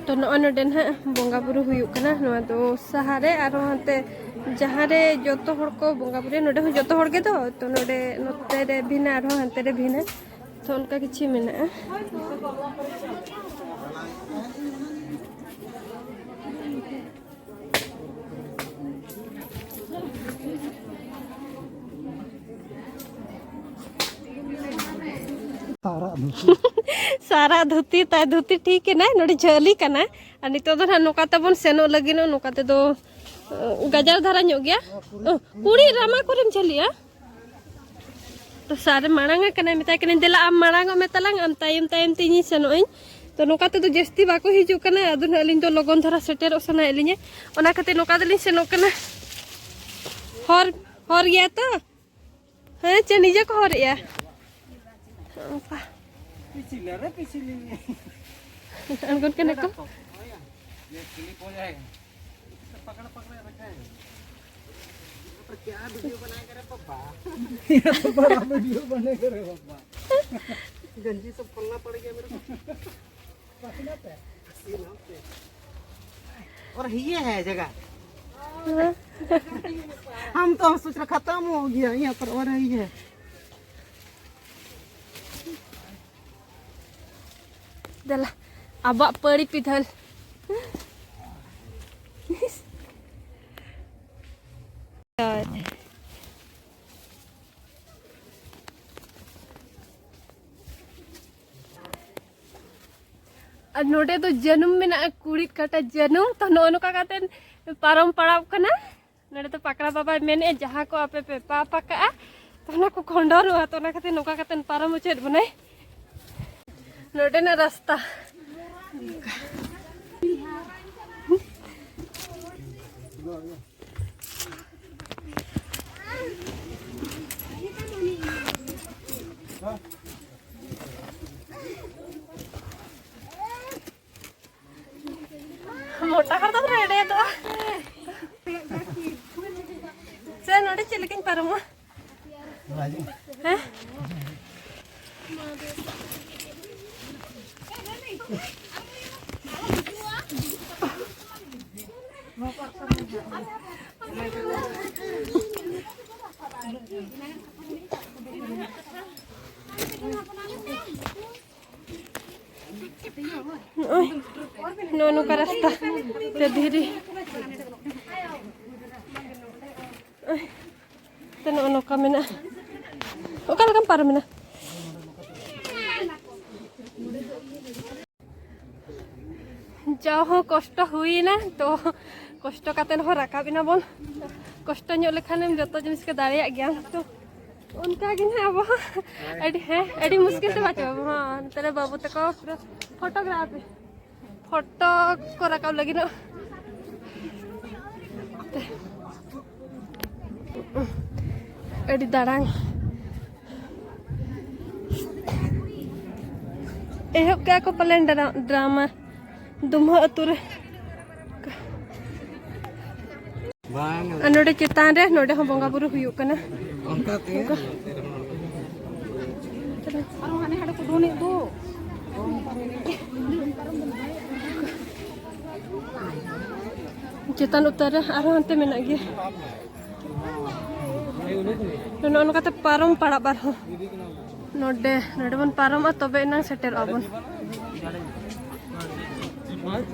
ᱛᱚ, ᱱᱚᱜᱼᱚᱭ ᱱᱚᱰᱮ ᱱᱟᱦᱟᱜ ᱵᱚᱸᱜᱟ ᱵᱩᱨᱩ ᱦᱩᱭᱩᱜ ᱠᱟᱱᱟ᱾ ᱱᱚᱣᱟ ᱫᱚ ᱥᱟᱦᱟ ᱨᱮ, ᱟᱨᱦᱚᱸ ᱦᱟᱱᱛᱮ ᱡᱟᱦᱟᱸ ᱨᱮ ᱡᱚᱛᱚ ᱦᱚᱲ ᱠᱚ ᱵᱚᱸᱜᱟ ᱵᱩᱨᱩᱭᱟ, ᱱᱚᱰᱮ ᱦᱚᱸ ᱡᱚᱛᱚ ᱦᱚᱲ ᱜᱮ ᱫᱚ᱾ ᱛᱚ, ᱱᱚᱰᱮ ᱱᱚᱛᱮ ᱨᱮ ᱵᱷᱤᱱᱟᱹ, ᱟᱨᱦᱚᱸ ᱦᱟᱱᱛᱮ ᱨᱮ ᱵᱷᱤᱱᱟᱹ᱾ ᱛᱚ, ᱚᱱᱠᱟ ᱠᱤᱪᱷᱩ ᱢᱮᱱᱟᱜᱼᱟ᱾ ᱥᱟᱨᱟᱜ ᱫᱷᱩᱛᱤ᱾ ᱥᱟᱨᱟᱜ ᱫᱷᱩᱛᱤ ᱛᱟᱭ, ᱫᱷᱩᱛᱤ ᱴᱷᱤᱠ ᱮᱱᱟᱭ, ᱱᱚᱰᱮ ᱡᱷᱟᱹᱞᱤ ᱠᱟᱱᱟ᱾ ᱟᱨ ᱱᱤᱛᱚᱜ ᱫᱚ ᱱᱟᱦᱟᱜ ᱱᱚᱝᱠᱟ ᱛᱮᱵᱚᱱ ᱥᱮᱱᱚᱜ ᱞᱟᱹᱜᱤᱫ, ᱱᱚᱜᱼᱚ ᱱᱚᱝᱠᱟ ᱛᱮᱫᱚ, ᱟᱸ, ᱜᱟᱡᱟᱲ ᱫᱷᱟᱨᱟ ᱧᱚᱜ ᱜᱮᱭᱟ᱾ ᱚ, ᱠᱩᱲᱤ ᱨᱟᱢᱟ ᱠᱚᱨᱮᱢ ᱡᱷᱟᱹᱞᱤᱜᱼᱟ? ᱛᱚ ᱥᱟᱨᱮ ᱢᱟᱲᱟᱝ ᱟᱠᱟᱱᱟᱭ, ᱢᱮᱛᱟᱭ ᱠᱟᱹᱱᱟᱹᱧ, "ᱫᱮᱞᱟ ᱟᱢ ᱢᱟᱲᱟᱝ ᱚᱜ ᱢᱮ ᱛᱟᱞᱟᱝ, ᱟᱢ ᱛᱟᱭᱚᱢ ᱛᱟᱭᱚᱢ ᱛᱮ ᱤᱧᱤᱧ ᱥᱮᱱᱚᱜ ᱟᱹᱧ᱾" ᱛᱚ ᱱᱚᱝᱠᱟ ᱛᱮᱫᱚ ᱡᱟᱹᱥᱛᱤ ᱵᱟᱠᱚ ᱦᱤᱡᱩᱜ ᱠᱟᱱᱟ, ᱟᱫᱚ ᱱᱟᱦᱟᱜ ᱟᱹᱞᱤᱧ ᱫᱚ ᱞᱚᱜᱚᱱ ᱫᱷᱟᱨᱟ ᱥᱮᱴᱮᱨᱚᱜ ᱥᱟᱱᱟᱭᱮᱫ ᱞᱤᱧᱟᱹ, ᱚᱱᱟ ᱠᱷᱟᱹᱛᱤᱨ ᱱᱚᱝᱠᱟ ᱛᱮᱞᱤᱧ ᱥᱮᱱᱚᱜ ᱠᱟᱱᱟ᱾ ᱦᱚᱨ, ᱦᱚᱨ ᱜᱮᱭᱟ ᱛᱚ? ᱦᱮᱸ, ᱪᱮ ᱱᱤᱡᱮ ᱠᱚ ᱦᱚᱨᱮᱜᱼᱟ? ᱚᱱᱠᱟ᱾ ᱯᱤᱪᱷᱤᱞᱮ ᱨᱮ, ᱯᱤᱪᱷᱤᱞᱮ᱾ ᱟᱬᱜᱚᱱ ᱠᱟᱱᱟ ᱠᱚ᱾ ये स्लिप हो जाएगा। पकड़, पकड़ रखे हैं। तो क्या वीडियो बनाएगा रे पापा? ये तो बड़ा वीडियो बनेगा रे पापा। गंजी सब खोलना पड़ गया मेरे को। पसीना पे। पसीना पे। और ये है जगह। हम तो सोच रहा खत्म हो गया यहाँ पर, और ये है। ᱫᱮᱞᱟ, ᱟᱵᱚᱣᱟᱜ ᱯᱟᱹᱲᱤ ᱯᱤᱫᱷᱟᱹᱞ᱾ ᱟᱨ ᱱᱚᱰᱮ ᱫᱚ ᱡᱟᱹᱱᱩᱢ ᱢᱮᱱᱟᱜᱼᱟ, ᱠᱩᱲᱤᱫ ᱠᱟᱴᱟ ᱡᱟᱹᱱᱩᱢ᱾ ᱛᱚ, ᱱᱚᱜᱼᱚ ᱱᱚᱝᱠᱟ ᱠᱟᱛᱮ ᱯᱟᱨᱚᱢ ᱯᱟᱲᱟᱣ ᱠᱟᱱᱟ᱾ ᱱᱚᱰᱮ ᱫᱚ ᱯᱟᱠᱲᱟ ᱵᱟᱵᱟᱭ ᱢᱮᱱᱮᱫᱼᱟ, ᱡᱟᱦᱟᱸ ᱠᱚ ᱟᱯᱮ ᱯᱮ ᱯᱟᱯ ᱟᱠᱟᱜᱼᱟ, ᱛᱚ ᱚᱱᱟ ᱠᱚ ᱠᱷᱚᱸᱰᱚᱨᱚᱜᱼᱟ᱾ ᱛᱚ ᱚᱱᱟ ᱠᱷᱟᱹᱛᱤᱨ ᱱᱚᱝᱠᱟ ᱠᱟᱛᱮ ᱯᱟᱨᱚᱢ ᱚᱪᱚᱭᱮᱫ ᱵᱚᱱᱟᱭ᱾ ᱱᱚᱰᱮᱱᱟᱜ ᱨᱟᱥᱛᱟ᱾ ᱢᱚᱴᱟ ᱦᱚᱲ ᱫᱚ ᱨᱮᱰᱮ ᱫᱚ᱾ ᱥᱮ ᱱᱚᱰᱮ ᱪᱮᱫ ᱞᱮᱠᱟᱧ ᱯᱟᱨᱚᱢᱚᱜᱼᱟ? ᱦᱮᱸ? ᱦᱮᱸ? ᱱᱚᱜᱼᱚᱭ ᱱᱚᱜᱼᱚ ᱱᱚᱝᱠᱟ ᱨᱟᱥᱛᱟ ᱛᱮ ᱫᱷᱤᱨᱤ᱾ ᱛᱮ ᱱᱚᱜᱼᱚ ᱱᱚᱝᱠᱟ ᱢᱮᱱᱟᱜᱼᱟ᱾ ᱚᱠᱟ ᱞᱮᱠᱟᱢ ᱯᱟᱨᱚᱢᱮᱱᱟ? ᱡᱟᱣ ᱦᱚᱸ ᱠᱚᱥᱴᱚ ᱦᱩᱭᱮᱱᱟ, ᱛᱚ ᱠᱚᱥᱴᱚ ᱠᱟᱛᱮ ᱦᱚᱸ ᱨᱟᱠᱟᱵ ᱮᱱᱟ ᱵᱚᱱ᱾ ᱠᱚᱥᱴᱚ ᱧᱚᱜ ᱞᱮᱠᱷᱟᱱᱮᱢ ᱡᱚᱛᱚ ᱡᱤᱱᱤᱥ ᱜᱮ ᱫᱟᱲᱮᱭᱟᱜ ᱜᱮᱭᱟᱢ᱾ ᱛᱚ ᱚᱱᱠᱟ ᱜᱮ ᱱᱟᱦᱟᱜ ᱟᱵᱚ ᱦᱚᱸ ᱟᱹᱰᱤ, ᱦᱮᱸ, ᱟᱹᱰᱤ ᱢᱩᱥᱠᱤᱞ ᱛᱮ ᱵᱟᱪᱚ ᱟᱵᱚ ᱦᱚᱸ᱾ ᱱᱚᱛᱮ ᱨᱮ ᱵᱟᱹᱵᱩ ᱛᱟᱠᱚ ᱯᱩᱨᱟᱹ ᱯᱷᱳᱴᱳᱜᱨᱟᱯᱷᱤ, ᱯᱷᱳᱴᱳ ᱠᱚ ᱨᱟᱠᱟᱵ ᱞᱟᱹᱜᱤᱫᱚᱜ᱾ ᱟᱹᱰᱤ ᱫᱟᱲᱟᱝ᱾ ᱮᱦᱚᱵ ᱠᱮᱜᱼᱟ ᱠᱚ ᱯᱟᱞᱮᱱ ᱰᱨᱟ-, ᱰᱨᱟᱢᱟ ᱫᱩᱢᱦᱟᱹ ᱟᱹᱛᱩ ᱨᱮ᱾ ᱵᱟᱝ᱾ ᱟᱨ ᱱᱚᱰᱮ ᱪᱮᱛᱟᱱ ᱨᱮ, ᱱᱚᱰᱮ ᱦᱚᱸ ᱵᱚᱸᱜᱟ ᱵᱩᱨᱩ ᱦᱩᱭᱩᱜ ᱠᱟᱱᱟ᱾ ᱚᱱᱠᱟ ᱛᱮ᱾ ᱟᱨᱚ ᱦᱟᱱᱮ ᱦᱟᱸᱰᱮ ᱠᱚ ᱫᱚᱱᱮᱫ ᱫᱚ᱾ ᱪᱮᱛᱟᱱ ᱩᱛᱟᱹᱨ ᱨᱮ ᱟᱨᱦᱚᱸ ᱦᱟᱱᱛᱮ ᱢᱮᱱᱟᱜ ᱜᱮᱭᱟ᱾ ᱱᱚᱜᱼᱚ ᱱᱚᱝᱠᱟᱛᱮ ᱯᱟᱨᱚᱢ ᱯᱟᱲᱟᱜ ᱟᱨᱦᱚᱸ᱾ ᱱᱚᱰᱮ, ᱱᱚᱰᱮ ᱵᱚᱱ ᱯᱟᱨᱚᱢᱚᱜᱼᱟ, ᱛᱚᱵᱮ ᱮᱱᱟᱝ ᱥᱮᱴᱮᱨᱚᱜᱼᱟ ᱵᱚᱱ᱾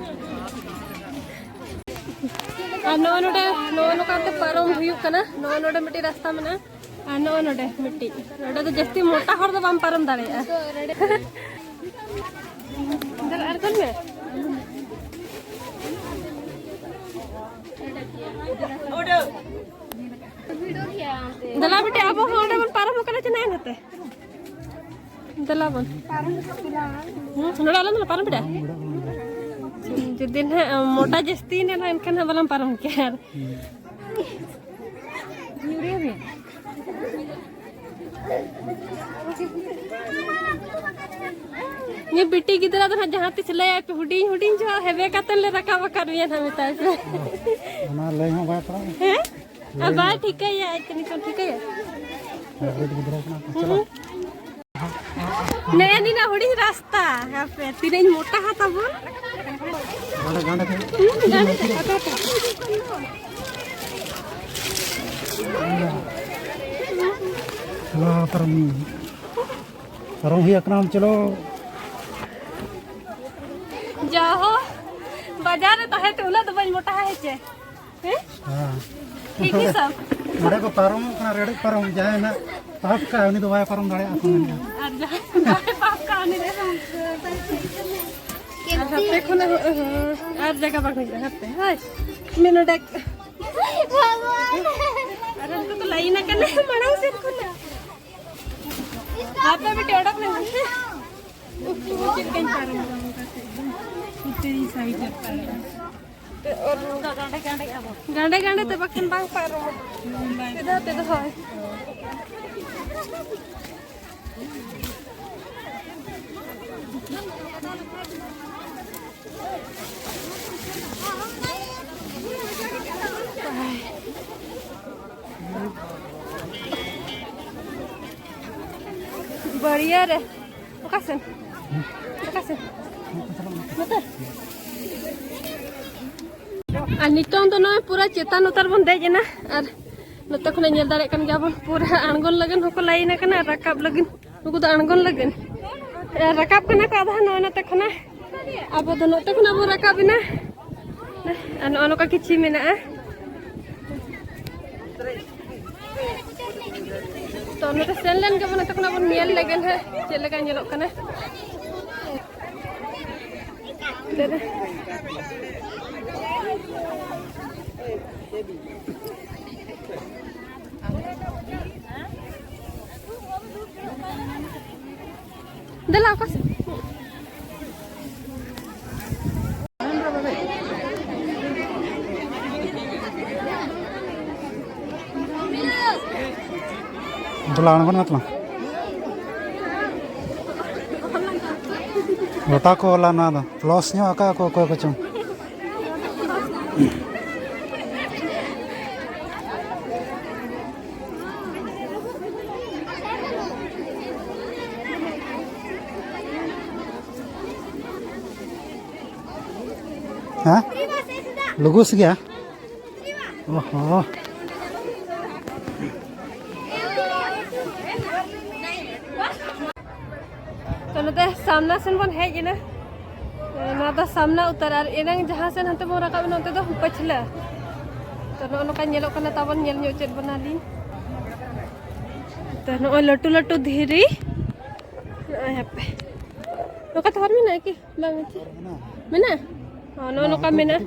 ᱟᱨ ᱱᱚᱜᱼᱚ ᱱᱚᱰᱮ, ᱱᱚᱜᱼᱚ ᱱᱚᱝᱠᱟᱛᱮ ᱯᱟᱨᱚᱢ ᱦᱩᱭᱩᱜ ᱠᱟᱱᱟ᱾ ᱱᱚᱜᱼᱚ ᱱᱚᱰᱮ ᱢᱤᱫᱴᱤᱡ ᱨᱟᱥᱛᱟ ᱢᱮᱱᱟᱜᱼᱟ᱾ ᱟᱨ ᱱᱚᱜᱼᱚ ᱱᱚᱰᱮ ᱢᱤᱫᱴᱤᱡ, ᱱᱚᱰᱮ ᱫᱚ ᱡᱟᱹᱥᱛᱤ ᱢᱚᱴᱟ ᱦᱚᱲ ᱫᱚ ᱵᱟᱢ ᱯᱟᱨᱚᱢ ᱫᱟᱲᱮᱭᱟᱜᱼᱟ᱾ ᱫᱮᱞᱟ ᱟᱬᱜᱚᱱ ᱢᱮ᱾ ᱫᱮᱞᱟ ᱵᱤᱴᱤ, ᱟᱵᱚ ᱦᱚᱸ ᱚᱸᱰᱮ ᱵᱚᱱ ᱯᱟᱨᱚᱢᱚᱜ ᱠᱟᱱᱟ ᱪᱮ ᱱᱟᱭ ᱱᱚᱛᱮ? ᱫᱮᱞᱟ ᱵᱚᱱ᱾ ᱦᱩᱸ, ᱱᱚᱰᱮ ᱟᱞᱟᱝ ᱫᱚᱞᱮ ᱯᱟᱨᱚᱢ ᱠᱮᱫᱟ᱾ ᱡᱩᱫᱤ ᱱᱟᱦᱟᱜ ᱢᱚᱴᱟ ᱡᱟᱹᱥᱛᱤᱭᱮᱱᱟ ᱱᱟᱦᱟᱜ, ᱮᱱᱠᱷᱟᱱ ᱦᱟᱸᱜ ᱵᱟᱞᱟᱝ ᱯᱟᱨᱚᱢ ᱠᱮᱭᱟ᱾ ᱟᱨ ᱩᱱᱤ ᱵᱤᱴᱤ ᱜᱤᱫᱽᱨᱟᱹ ᱫᱚ ᱱᱟᱦᱟᱜ ᱡᱟᱦᱟᱸ ᱛᱤᱥ ᱞᱟᱹᱭᱟᱭ ᱯᱮ, ᱦᱩᱰᱤᱧ ᱦᱩᱰᱤᱧ ᱡᱚᱦᱚᱜ ᱦᱮᱵᱮ ᱠᱟᱛᱮ ᱞᱮ ᱨᱟᱠᱟᱵ ᱟᱠᱟᱫ ᱢᱮᱭᱟ ᱱᱟᱦᱟᱜ, ᱢᱮᱛᱟᱭ ᱯᱮ᱾ ᱚᱱᱟ ᱞᱟᱹᱭ ᱦᱚᱸ ᱵᱟᱭ ᱯᱟᱲᱟᱜᱼᱟ᱾ ᱦᱮᱸ? ᱟᱨ ᱵᱟᱭ ᱴᱷᱤᱠᱟᱹᱭᱟ, ᱟᱡ ᱛᱮ ᱱᱤᱛᱚᱜ ᱴᱷᱤᱠᱟᱹᱭᱟ? ᱦᱟᱭᱵᱨᱤᱰ ᱜᱤᱫᱽᱨᱟᱹ ᱠᱟᱱᱟ ᱠᱚ᱾ ᱦᱩᱸ᱾ ᱱᱮᱜᱼᱮ ᱱᱤᱱᱟᱹᱜ ᱦᱩᱰᱤᱧ ᱨᱟᱥᱛᱟ, ᱦᱟᱯᱮ, ᱛᱤᱱᱟᱹᱧ ᱢᱚᱴᱟ ᱦᱟ ᱛᱟᱵᱚᱱ᱾ ᱜᱟᱸᱰᱮ, ᱜᱟᱸᱰᱮ ᱛᱮ᱾ ᱦᱩᱸ, ᱜᱟᱸᱰᱮ ᱛᱮ, ᱟᱯᱮ ᱟᱯᱮ᱾ ᱪᱟᱞᱟᱣ ᱯᱟᱨᱚᱢ᱾ ᱯᱟᱨᱚᱢ ᱦᱩᱭ ᱟᱠᱟᱱᱟ, ᱪᱚᱞᱚ᱾ ᱡᱟᱦᱳ, ᱵᱟᱡᱟᱨ ᱨᱮ ᱛᱟᱦᱮᱸ ᱛᱮ ᱩᱱᱟᱹᱜ ᱫᱚ ᱵᱟᱹᱧ ᱢᱚᱴᱟ ᱦᱮᱸ ᱪᱮ? ᱦᱮᱸ? ᱦᱮᱸ᱾ ᱴᱷᱤᱠ ᱜᱮ ᱥᱟᱵ᱾ ᱱᱚᱰᱮ ᱠᱚ ᱯᱟᱨᱚᱢᱚᱜ ᱠᱟᱱᱟ, ᱨᱮᱲᱮᱫ ᱯᱟᱨᱚᱢ, ᱡᱟᱦᱟᱸᱭ ᱱᱟᱜ ᱯᱟᱯ ᱠᱟᱜᱼᱟ, ᱩᱱᱤ ᱫᱚ ᱵᱟᱭ ᱯᱟᱨᱚᱢ ᱫᱟᱲᱮᱭᱟᱜᱼᱟ ᱠᱚ ᱢᱮᱱᱟ᱾ ᱟᱨ ᱡᱟᱦᱟᱸᱭ ᱵᱟᱭ ᱯᱟᱯ ᱠᱟᱜᱼᱟ, ᱩᱱᱤ ᱫᱚ ᱟᱨ ᱦᱟᱯᱮ ᱠᱷᱚᱱᱟᱜ, ᱦᱚᱸ, ᱦᱚᱸ, ᱟᱨ ᱡᱟᱭᱜᱟ ᱵᱟᱝ ᱦᱩᱭᱩᱜᱼᱟ, ᱦᱟᱯᱮ, ᱦᱳᱭ᱾ ᱢᱤᱫ ᱱᱚᱰᱮ᱾ ᱟᱨ ᱩᱱᱠᱩ ᱠᱚ ᱞᱟᱭᱤᱱ ᱟᱠᱟᱱᱟ ᱢᱟᱲᱟᱝ ᱥᱮᱫ ᱠᱷᱚᱱᱟᱜ᱾ ᱦᱟᱯᱮ ᱵᱤᱴᱤ, ᱚᱰᱚᱠ ᱞᱮᱱ ᱜᱮ᱾ ᱩᱯ, ᱪᱮᱫ ᱞᱮᱠᱟᱧ ᱯᱟᱨᱚᱢ ᱠᱚᱣᱟ ᱚᱱᱠᱟ ᱛᱮ? ᱩᱛᱟᱹᱨᱤᱧ ᱥᱟᱭᱤᱰ ᱨᱮ ᱯᱟᱨᱚᱢ᱾ ᱜᱟᱸᱰᱮ ᱜᱟᱸᱰᱮ ᱛᱮ ᱵᱟᱠᱷᱟᱱ ᱵᱟᱝ ᱯᱟᱨᱚᱢᱚᱜᱼᱟ᱾ ᱥᱤᱫᱷᱟᱹ ᱛᱮᱫᱚ ᱦᱳᱭ᱾ ᱵᱟᱹᱲᱤᱭᱟᱹ ᱨᱮ᱾ ᱚᱠᱟ ᱥᱮᱱ? ᱚᱠᱟ ᱥᱮᱱ? ᱱᱚᱛᱮ? ᱟᱨ ᱱᱤᱛᱚᱝ ᱫᱚ ᱱᱚᱜᱼᱚᱭ ᱯᱩᱨᱟᱹ ᱪᱮᱛᱟᱱ ᱩᱛᱟᱹᱨ ᱵᱚᱱ ᱫᱮᱡ ᱮᱱᱟ᱾ ᱟᱨ ᱱᱚᱛᱮ ᱠᱷᱚᱱᱟᱜ ᱧᱮᱞ ᱫᱟᱲᱮᱭᱟᱜ ᱠᱟᱱ ᱜᱮᱭᱟ ᱵᱚᱱ, ᱯᱩᱨᱟᱹ ᱟᱬᱜᱚᱱ ᱞᱟᱹᱜᱤᱫ ᱦᱚᱸᱠᱚ ᱞᱟᱭᱤᱱ ᱟᱠᱟᱱᱟ ᱟᱨ ᱨᱟᱠᱟᱵ ᱞᱟᱹᱜᱤᱫ᱾ ᱱᱩᱠᱩ ᱫᱚ ᱟᱬᱜᱚᱱ ᱞᱟᱹᱜᱤᱫ᱾ ᱟᱨ ᱨᱟᱠᱟᱵ ᱠᱟᱱᱟ ᱠᱚ ᱟᱫᱷᱟ ᱱᱚᱜᱼᱚᱭ ᱱᱚᱛᱮ ᱠᱷᱚᱱᱟᱜ᱾ ᱟᱵᱚ ᱫᱚ ᱱᱚᱛᱮ ᱠᱷᱚᱱᱟᱜ ᱵᱚᱱ ᱨᱟᱠᱟᱵ ᱮᱱᱟ᱾ ᱟᱨ ᱱᱚᱜᱼᱚ ᱱᱚᱝᱠᱟ ᱠᱤᱪᱷᱤ ᱢᱮᱱᱟᱜᱼᱟ᱾ ᱛᱚ ᱱᱚᱛᱮ ᱥᱮᱱ ᱞᱮᱱ ᱜᱮᱵᱚᱱ, ᱱᱚᱛᱮ ᱠᱷᱚᱱᱟᱜ ᱵᱚᱱ ᱧᱮᱞ ᱞᱮᱜᱮ ᱱᱟᱦᱟᱜ ᱪᱮᱫ ᱞᱮᱠᱟ ᱧᱮᱞᱚᱜ ᱠᱟᱱᱟ᱾ ᱫᱮᱞᱟ, ᱚᱠᱟ ᱥᱮᱫ? ᱫᱮᱞᱟ, ᱟᱬᱜᱚᱱ ᱢᱮ ᱛᱟᱞᱟᱝ᱾ ᱜᱚᱴᱟ ᱠᱚ ᱚᱞᱟ ᱱᱚᱣᱟ ᱫᱚ᱾ ᱞᱚᱥ ᱧᱚᱜ ᱟᱠᱟᱫ ᱠᱚ ᱚᱠᱚᱭ ᱠᱚᱪᱚᱝ᱾ ᱦᱮᱸ? ᱞᱩᱜᱩᱥ ᱜᱮᱭᱟ? ᱚ ᱦᱚᱸ᱾ ᱛᱚ, ᱱᱚᱛᱮ ᱥᱟᱢᱱᱟ ᱥᱮᱱ ᱵᱚᱱ ᱦᱮᱡ ᱮᱱᱟ᱾ ᱱᱚᱣᱟ ᱫᱚ ᱥᱟᱢᱱᱟ ᱩᱛᱟᱹᱨ, ᱟᱨ ᱮᱱᱟᱝ ᱡᱟᱦᱟᱸ ᱥᱮᱱ ᱦᱟᱱᱛᱮ ᱵᱚᱱ ᱨᱟᱠᱟᱵ ᱮᱱᱟ, ᱚᱱᱛᱮ ᱫᱚ ᱯᱟᱹᱪᱷᱞᱟᱹ᱾ ᱛᱚ, ᱱᱚᱜᱼᱚ ᱱᱚᱝᱠᱟ ᱧᱮᱞᱚᱜ ᱠᱟᱱᱟ ᱛᱟᱵᱚᱱ, ᱧᱮᱞ ᱧᱚᱜ ᱪᱮᱫ ᱵᱚᱱᱟᱞᱤᱧ᱾ ᱛᱚ, ᱱᱚᱜᱼᱚᱭ ᱞᱟᱹᱴᱩ ᱞᱟᱹᱴᱩ ᱫᱷᱤᱨᱤ᱾ ᱱᱚᱜᱼᱚᱭ ᱦᱟᱯᱮ, ᱱᱚᱝᱠᱟ ᱛᱚ ᱦᱚᱨ ᱢᱮᱱᱟᱜᱼᱟ ᱠᱤ? ᱵᱟᱝ ᱟᱪᱪᱷᱟ᱾ ᱢᱮᱱᱟᱜᱼᱟ? ᱦᱚᱸ, ᱱᱚᱜᱼᱚ ᱱᱚᱝᱠᱟ ᱢᱮᱱᱟᱜᱼᱟ᱾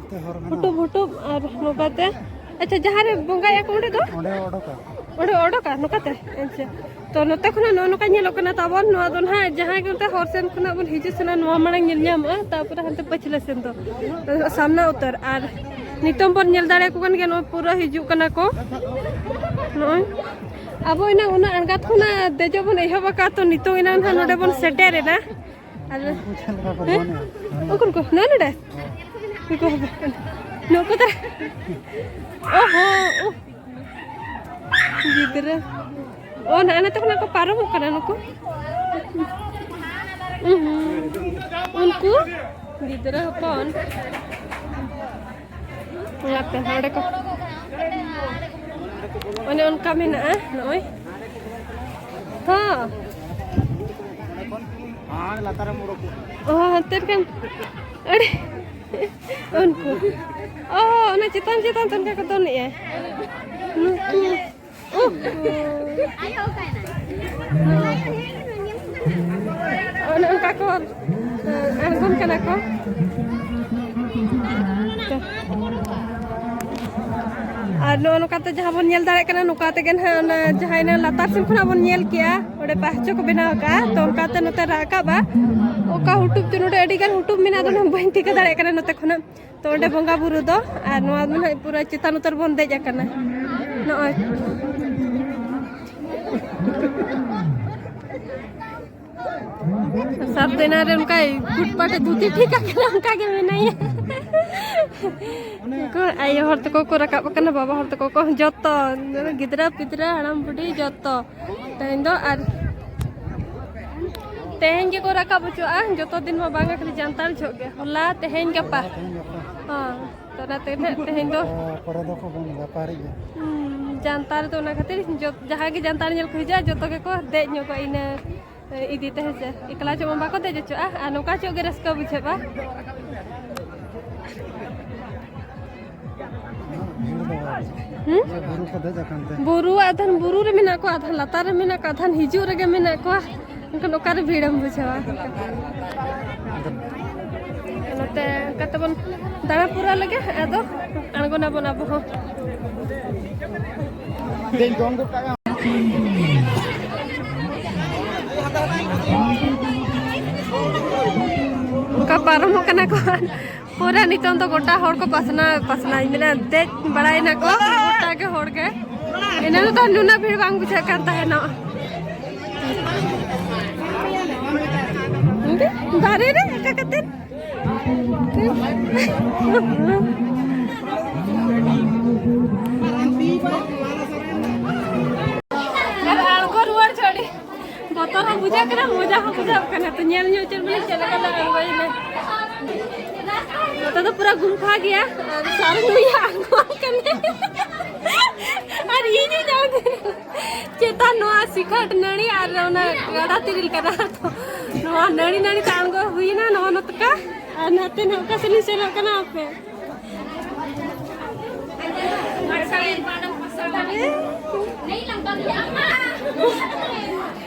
ᱦᱩᱴᱩᱵ ᱦᱩᱴᱩᱵ ᱟᱨ ᱱᱚᱝᱠᱟᱛᱮ᱾ ᱟᱪᱪᱷᱟ, ᱡᱟᱦᱟᱸ ᱨᱮ ᱵᱚᱸᱜᱟᱭᱟ ᱠᱚ ᱚᱸᱰᱮ ᱫᱚ? ᱚᱸᱰᱮ ᱚᱰᱚᱠᱟ᱾ ᱚᱸᱰᱮ ᱚᱰᱚᱠᱟ ᱱᱚᱝᱠᱟᱛᱮ? ᱟᱪᱪᱷᱟ᱾ ᱛᱚ, ᱱᱚᱛᱮ ᱠᱷᱚᱱᱟᱜ ᱱᱚᱜᱼᱚ ᱱᱚᱝᱠᱟ ᱧᱮᱞᱚᱜ ᱠᱟᱱᱟ ᱛᱟᱵᱚᱱ᱾ ᱱᱚᱣᱟ ᱫᱚ ᱱᱟᱦᱟᱜ ᱡᱟᱦᱟᱸᱭ ᱜᱮ ᱚᱱᱛᱮ ᱦᱚᱨ ᱥᱮᱱ ᱠᱷᱚᱱᱟᱜ ᱵᱚᱱ ᱦᱤᱡᱩᱜ ᱥᱮᱱᱟ, ᱱᱚᱣᱟ ᱢᱟᱲᱟᱝ ᱧᱮᱞ ᱧᱟᱢᱚᱜᱼᱟ, ᱛᱟᱨᱯᱚᱨᱮ ᱦᱟᱱᱛᱮ ᱯᱟᱹᱪᱷᱞᱟᱹ ᱥᱮᱱ ᱫᱚ ᱥᱟᱢᱱᱟ ᱩᱛᱟᱹᱨ᱾ ᱟᱨ ᱱᱤᱛᱚᱝ ᱵᱚᱱ ᱧᱮᱞ ᱫᱟᱲᱮᱭᱟᱠᱚ ᱠᱟᱱ ᱜᱮᱭᱟ, ᱱᱚᱜᱼᱚᱭ ᱯᱩᱨᱟᱹ ᱦᱤᱡᱩᱜ ᱠᱟᱱᱟ ᱠᱚ᱾ ᱱᱚᱜᱼᱚᱭ ᱟᱵᱚ ᱮᱱᱟᱝ ᱩᱱᱟᱹᱜ ᱟᱬᱜᱟᱛ ᱠᱷᱚᱱᱟᱜ ᱫᱮᱡᱚᱜ ᱵᱚᱱ ᱮᱦᱚᱵ ᱟᱠᱟᱫ, ᱛᱚ ᱱᱤᱛᱚᱝ ᱮᱱᱟᱝ ᱱᱟᱦᱟᱜ ᱱᱚᱰᱮ ᱵᱚᱱ ᱥᱮᱴᱮᱨ ᱮᱱᱟ᱾ ᱟᱫᱚ ᱩᱱᱠᱩ ᱪᱮᱫ ᱞᱮᱠᱟ ᱠᱚ ᱦᱮᱸ? ᱫᱚᱱᱮᱜᱼᱟ? ᱩᱱᱠᱩ ᱠᱚ ᱱᱚᱣᱟ ᱱᱚᱰᱮ? ᱱᱩᱠᱩ ᱦᱚᱸ ᱱᱩᱠᱩ ᱫᱚ᱾ ᱚ ᱦᱚᱸ, ᱩᱦ᱾ ᱜᱤᱫᱽᱨᱟᱹ᱾ ᱚ, ᱱᱟᱜᱼᱟ ᱱᱟᱛᱮ ᱠᱷᱚᱱᱟᱜ ᱠᱚ ᱯᱟᱨᱚᱢᱚᱜ ᱠᱟᱱᱟ ᱱᱩᱠᱩ᱾ ᱩᱦᱩᱸ᱾ ᱩᱱᱠᱩ ᱜᱤᱫᱽᱨᱟᱹ ᱦᱚᱯᱚᱱ᱾ ᱧᱮᱞ ᱯᱮ, ᱱᱚᱰᱮ ᱠᱚ, ᱚᱱᱮ ᱚᱱᱠᱟ ᱢᱮᱱᱟᱜᱼᱟ, ᱱᱚᱜᱼᱚᱭ᱾ ᱦᱚᱸ᱾ ᱟᱨ ᱞᱟᱛᱟᱨᱮᱢ ᱩᱰᱩᱠᱚᱜᱼᱟ᱾ ᱚ, ᱦᱟᱱᱛᱮ ᱨᱮ ᱠᱷᱟᱱ ᱟᱹᱰᱤ, ᱩᱱᱠᱩ᱾ ᱚ, ᱚᱱᱟ ᱪᱮᱛᱟᱱ ᱪᱮᱛᱟᱱ ᱛᱮ ᱚᱱᱠᱟ ᱠᱚ ᱫᱚᱱᱮᱜᱼᱟ᱾ ᱱᱩᱠᱩ᱾ ᱩᱦ᱾ ᱚᱱᱮ ᱚᱱᱠᱟ ᱠᱚ, ᱟᱬᱜᱚᱱ ᱠᱟᱱᱟ ᱠᱚ᱾ ᱟᱨ ᱱᱚᱜᱼᱚ ᱱᱚᱝᱠᱟᱛᱮ ᱡᱟᱦᱟᱸ ᱵᱚᱱ ᱧᱮᱞ ᱫᱟᱲᱮᱭᱟᱜ ᱠᱟᱱᱟ, ᱱᱚᱝᱠᱟ ᱛᱮᱜᱮ ᱱᱟᱦᱟᱜ ᱚᱱᱟ ᱡᱟᱦᱟᱸ ᱮᱱᱟᱝ ᱞᱟᱛᱟᱨ ᱥᱮᱱ ᱠᱷᱚᱱᱟᱜ ᱵᱚᱱ ᱧᱮᱞ ᱠᱮᱜᱼᱟ, ᱚᱸᱰᱮ ᱯᱟᱦᱪᱚ ᱠᱚ ᱵᱮᱱᱟᱣ ᱟᱠᱟᱫᱼᱟ, ᱛᱚ ᱚᱱᱠᱟᱛᱮ ᱱᱚᱛᱮ ᱨᱟᱠᱟᱵᱟ᱾ ᱚᱠᱟ ᱦᱩᱴᱩᱵ ᱪᱚ ᱱᱚᱰᱮ ᱟᱹᱰᱤ ᱜᱟᱱ ᱦᱩᱴᱩᱵ ᱢᱮᱱᱟᱜᱼᱟ, ᱟᱫᱚ ᱱᱟᱦᱟᱜ ᱵᱟᱹᱧ ᱴᱷᱤᱠᱟᱹ ᱫᱟᱲᱮᱭᱟᱜ ᱠᱟᱱᱟ ᱱᱚᱛᱮ ᱠᱷᱚᱱᱟᱜ᱾ ᱛᱚ ᱚᱸᱰᱮ ᱵᱚᱸᱜᱟ ᱵᱩᱨᱩ ᱫᱚ, ᱟᱨ ᱱᱚᱣᱟ ᱫᱚ ᱱᱟᱦᱟᱜ ᱯᱩᱨᱟᱹ ᱪᱮᱛᱟᱱ ᱩᱛᱟᱹᱨ ᱵᱚᱱ ᱫᱮᱡ ᱟᱠᱟᱱᱟ᱾ ᱱᱚᱜᱼᱚᱭ᱾ ᱥᱟᱨ ᱫᱚ ᱮᱱᱟᱝ ᱨᱮ ᱚᱱᱠᱟᱭ ᱯᱷᱩᱴᱯᱟᱴ ᱮ ᱫᱷᱩᱛᱤ ᱴᱷᱤᱠ ᱟᱠᱟᱱᱟ, ᱚᱱᱠᱟ ᱜᱮ ᱢᱮᱱᱟᱭᱟ᱾ ᱩᱱᱠᱩ ᱟᱭᱳ ᱦᱚᱲ ᱛᱟᱠᱚ ᱠᱚ ᱨᱟᱠᱟᱵ ᱟᱠᱟᱱᱟ, ᱵᱟᱵᱟ ᱦᱚᱲ ᱛᱟᱠᱚ ᱠᱚ, ᱡᱚᱛᱚ ᱜᱤᱫᱽᱨᱟᱹ ᱯᱤᱫᱽᱨᱟᱹ ᱦᱟᱲᱟᱢ ᱵᱩᱰᱷᱤ ᱡᱚᱛᱚ᱾ ᱛᱮᱦᱮᱧ ᱫᱚ ᱟᱨ ᱛᱮᱦᱮᱧ ᱜᱮᱠᱚ ᱨᱟᱠᱟᱵ ᱦᱚᱪᱚᱜᱼᱟ, ᱡᱚᱛᱚ ᱫᱤᱱ ᱢᱟ ᱵᱟᱝᱟ, ᱠᱷᱟᱹᱞᱤ ᱡᱟᱱᱛᱟᱲ ᱡᱚᱦᱚᱜ ᱜᱮ, ᱦᱚᱞᱟ ᱛᱮᱦᱮᱧ ᱜᱟᱯᱟ᱾ ᱛᱮᱦᱮᱧ ᱜᱟᱯᱟ᱾ ᱦᱚᱸ, ᱛᱚ ᱚᱱᱟᱛᱮ ᱱᱟᱦᱟᱜ ᱛᱮᱦᱮᱧ ᱫᱚ ᱯᱚᱨᱮ ᱫᱚᱠᱚ ᱵᱚᱱ ᱵᱮᱯᱟᱨᱤ ᱜᱮᱭᱟ᱾ ᱦᱩᱸ, ᱡᱟᱱᱛᱟᱲ ᱫᱚ ᱚᱱᱟ ᱠᱷᱟᱹᱛᱤᱨ ᱡᱚᱛ-, ᱡᱟᱦᱟᱸ ᱜᱮ ᱡᱟᱱᱛᱟᱲ ᱧᱮᱞ ᱠᱚ ᱦᱤᱡᱩᱜᱼᱟ, ᱡᱚᱛᱚ ᱜᱮᱠᱚ ᱫᱮᱡ ᱧᱚᱜᱚᱜᱼᱟ ᱤᱱᱟᱹ ᱤᱫᱤ ᱛᱮ, ᱦᱮᱸ ᱥᱮ? ᱮᱠᱞᱟ ᱪᱚᱜ ᱢᱟ ᱵᱟᱠᱚ ᱫᱮᱡ ᱦᱚᱪᱚᱜᱼᱟ, ᱟᱨ ᱱᱚᱝᱠᱟ ᱪᱚᱜ ᱜᱮ ᱨᱟᱹᱥᱠᱟᱹ ᱵᱩᱡᱷᱟᱹᱜᱼᱟ᱾ ᱵᱩᱨᱩ ᱠᱚ ᱫᱮᱡ ᱟᱠᱟᱱ ᱛᱮ᱾ ᱵᱩᱨᱩ, ᱟᱫᱷᱟᱱ ᱵᱩᱨᱩ ᱨᱮ ᱢᱮᱱᱟᱜ ᱠᱚᱣᱟ, ᱟᱫᱷᱟᱱ ᱞᱟᱛᱟᱨ ᱨᱮ ᱢᱮᱱᱟᱜ ᱠᱚᱣᱟ, ᱟᱫᱷᱟᱱ ᱦᱤᱡᱩᱜ ᱨᱮᱜᱮ ᱢᱮᱱᱟᱜ ᱠᱚᱣᱟ᱾ ᱮᱱᱠᱷᱟᱱ ᱚᱠᱟᱨᱮ ᱵᱷᱤᱲᱮᱢ ᱵᱩᱡᱷᱟᱹᱣᱟ? ᱱᱚᱛᱮ ᱚᱱᱠᱟ ᱛᱮᱵᱚᱱ ᱫᱟᱬᱟ ᱯᱩᱨᱟᱹ ᱞᱮᱜᱮ, ᱟᱫᱚ ᱟᱬᱜᱚᱱᱟᱵᱚᱱ ᱟᱵᱚ ᱦᱚᱸ᱾ ᱚᱱᱠᱟ ᱯᱟᱨᱚᱢᱚᱜ ᱠᱟᱱᱟ ᱠᱚ᱾ ᱯᱩᱨᱟᱹ ᱱᱤᱛᱚᱝ ᱫᱚ ᱜᱚᱴᱟ ᱦᱚᱲ ᱠᱚ ᱯᱟᱥᱱᱟᱣ, ᱯᱟᱥᱱᱟᱣ, ᱤᱧ ᱢᱮᱱᱟ ᱫᱮᱡ ᱵᱟᱲᱟᱭᱮᱱᱟ ᱠᱚ ᱜᱚᱴᱟ ᱜᱮ ᱦᱚᱲ ᱜᱮ᱾ ᱮᱱᱟᱝ ᱫᱚ ᱱᱩᱱᱟᱹᱜ ᱵᱷᱤᱲ ᱵᱟᱝ ᱵᱩᱡᱷᱟᱹᱜ ᱠᱟᱱ ᱛᱟᱦᱮᱱᱚᱜ᱾ ᱫᱟᱨᱮ ᱨᱮ ᱟᱠᱟ ᱠᱟᱛᱮ᱾ ᱟᱨ ᱟᱬᱜᱚ ᱨᱩᱣᱟᱹᱲ ᱪᱷᱚ ᱟᱹᱰᱤ ᱵᱚᱛᱚᱨ ᱦᱚᱸ ᱵᱩᱡᱷᱟᱹᱜ ᱠᱟᱱᱟ, ᱢᱚᱡᱟ ᱦᱚᱸ ᱵᱩᱡᱷᱟᱹᱜ ᱠᱟᱱᱟ᱾ ᱛᱚ, ᱧᱮᱞ ᱧᱚᱜ ᱪᱮᱫ ᱵᱚᱞᱮ ᱪᱮᱫ ᱞᱮᱠᱟ ᱞᱮ ᱟᱬᱜᱚᱭᱮᱱᱟ᱾ ᱱᱚᱛᱮ ᱫᱚ ᱯᱩᱨᱟᱹ ᱜᱩᱢᱯᱷᱟ ᱜᱮᱭᱟ᱾ ᱟᱨ ᱥᱟᱨ ᱱᱩᱭ ᱟᱬᱜᱚ ᱠᱟᱱᱟ᱾ ᱟᱨ ᱤᱧ ᱦᱚᱸᱧ ᱟᱬᱜᱚ ᱪᱮᱛᱟᱱ ᱱᱚᱣᱟ ᱥᱤᱠᱷᱟᱴ ᱱᱟᱹᱲᱤ ᱟᱨ ᱚᱱᱟ ᱜᱟᱰᱟ ᱛᱤᱨᱤᱞ ᱠᱟᱱᱟ᱾ ᱛᱚ, ᱱᱚᱣᱟ ᱱᱟᱹᱲᱤ ᱱᱟᱹᱲᱤ ᱛᱮ ᱟᱬᱜᱚ ᱦᱩᱭᱮᱱᱟ ᱱᱚᱜᱼᱚ ᱱᱚᱝᱠᱟ᱾ ᱟᱨ ᱱᱟᱛᱮ ᱱᱚᱝᱠᱟ ᱥᱮᱞᱤᱧ ᱥᱮᱱᱚᱜ ᱠᱟᱱᱟ ᱦᱟᱯᱮ᱾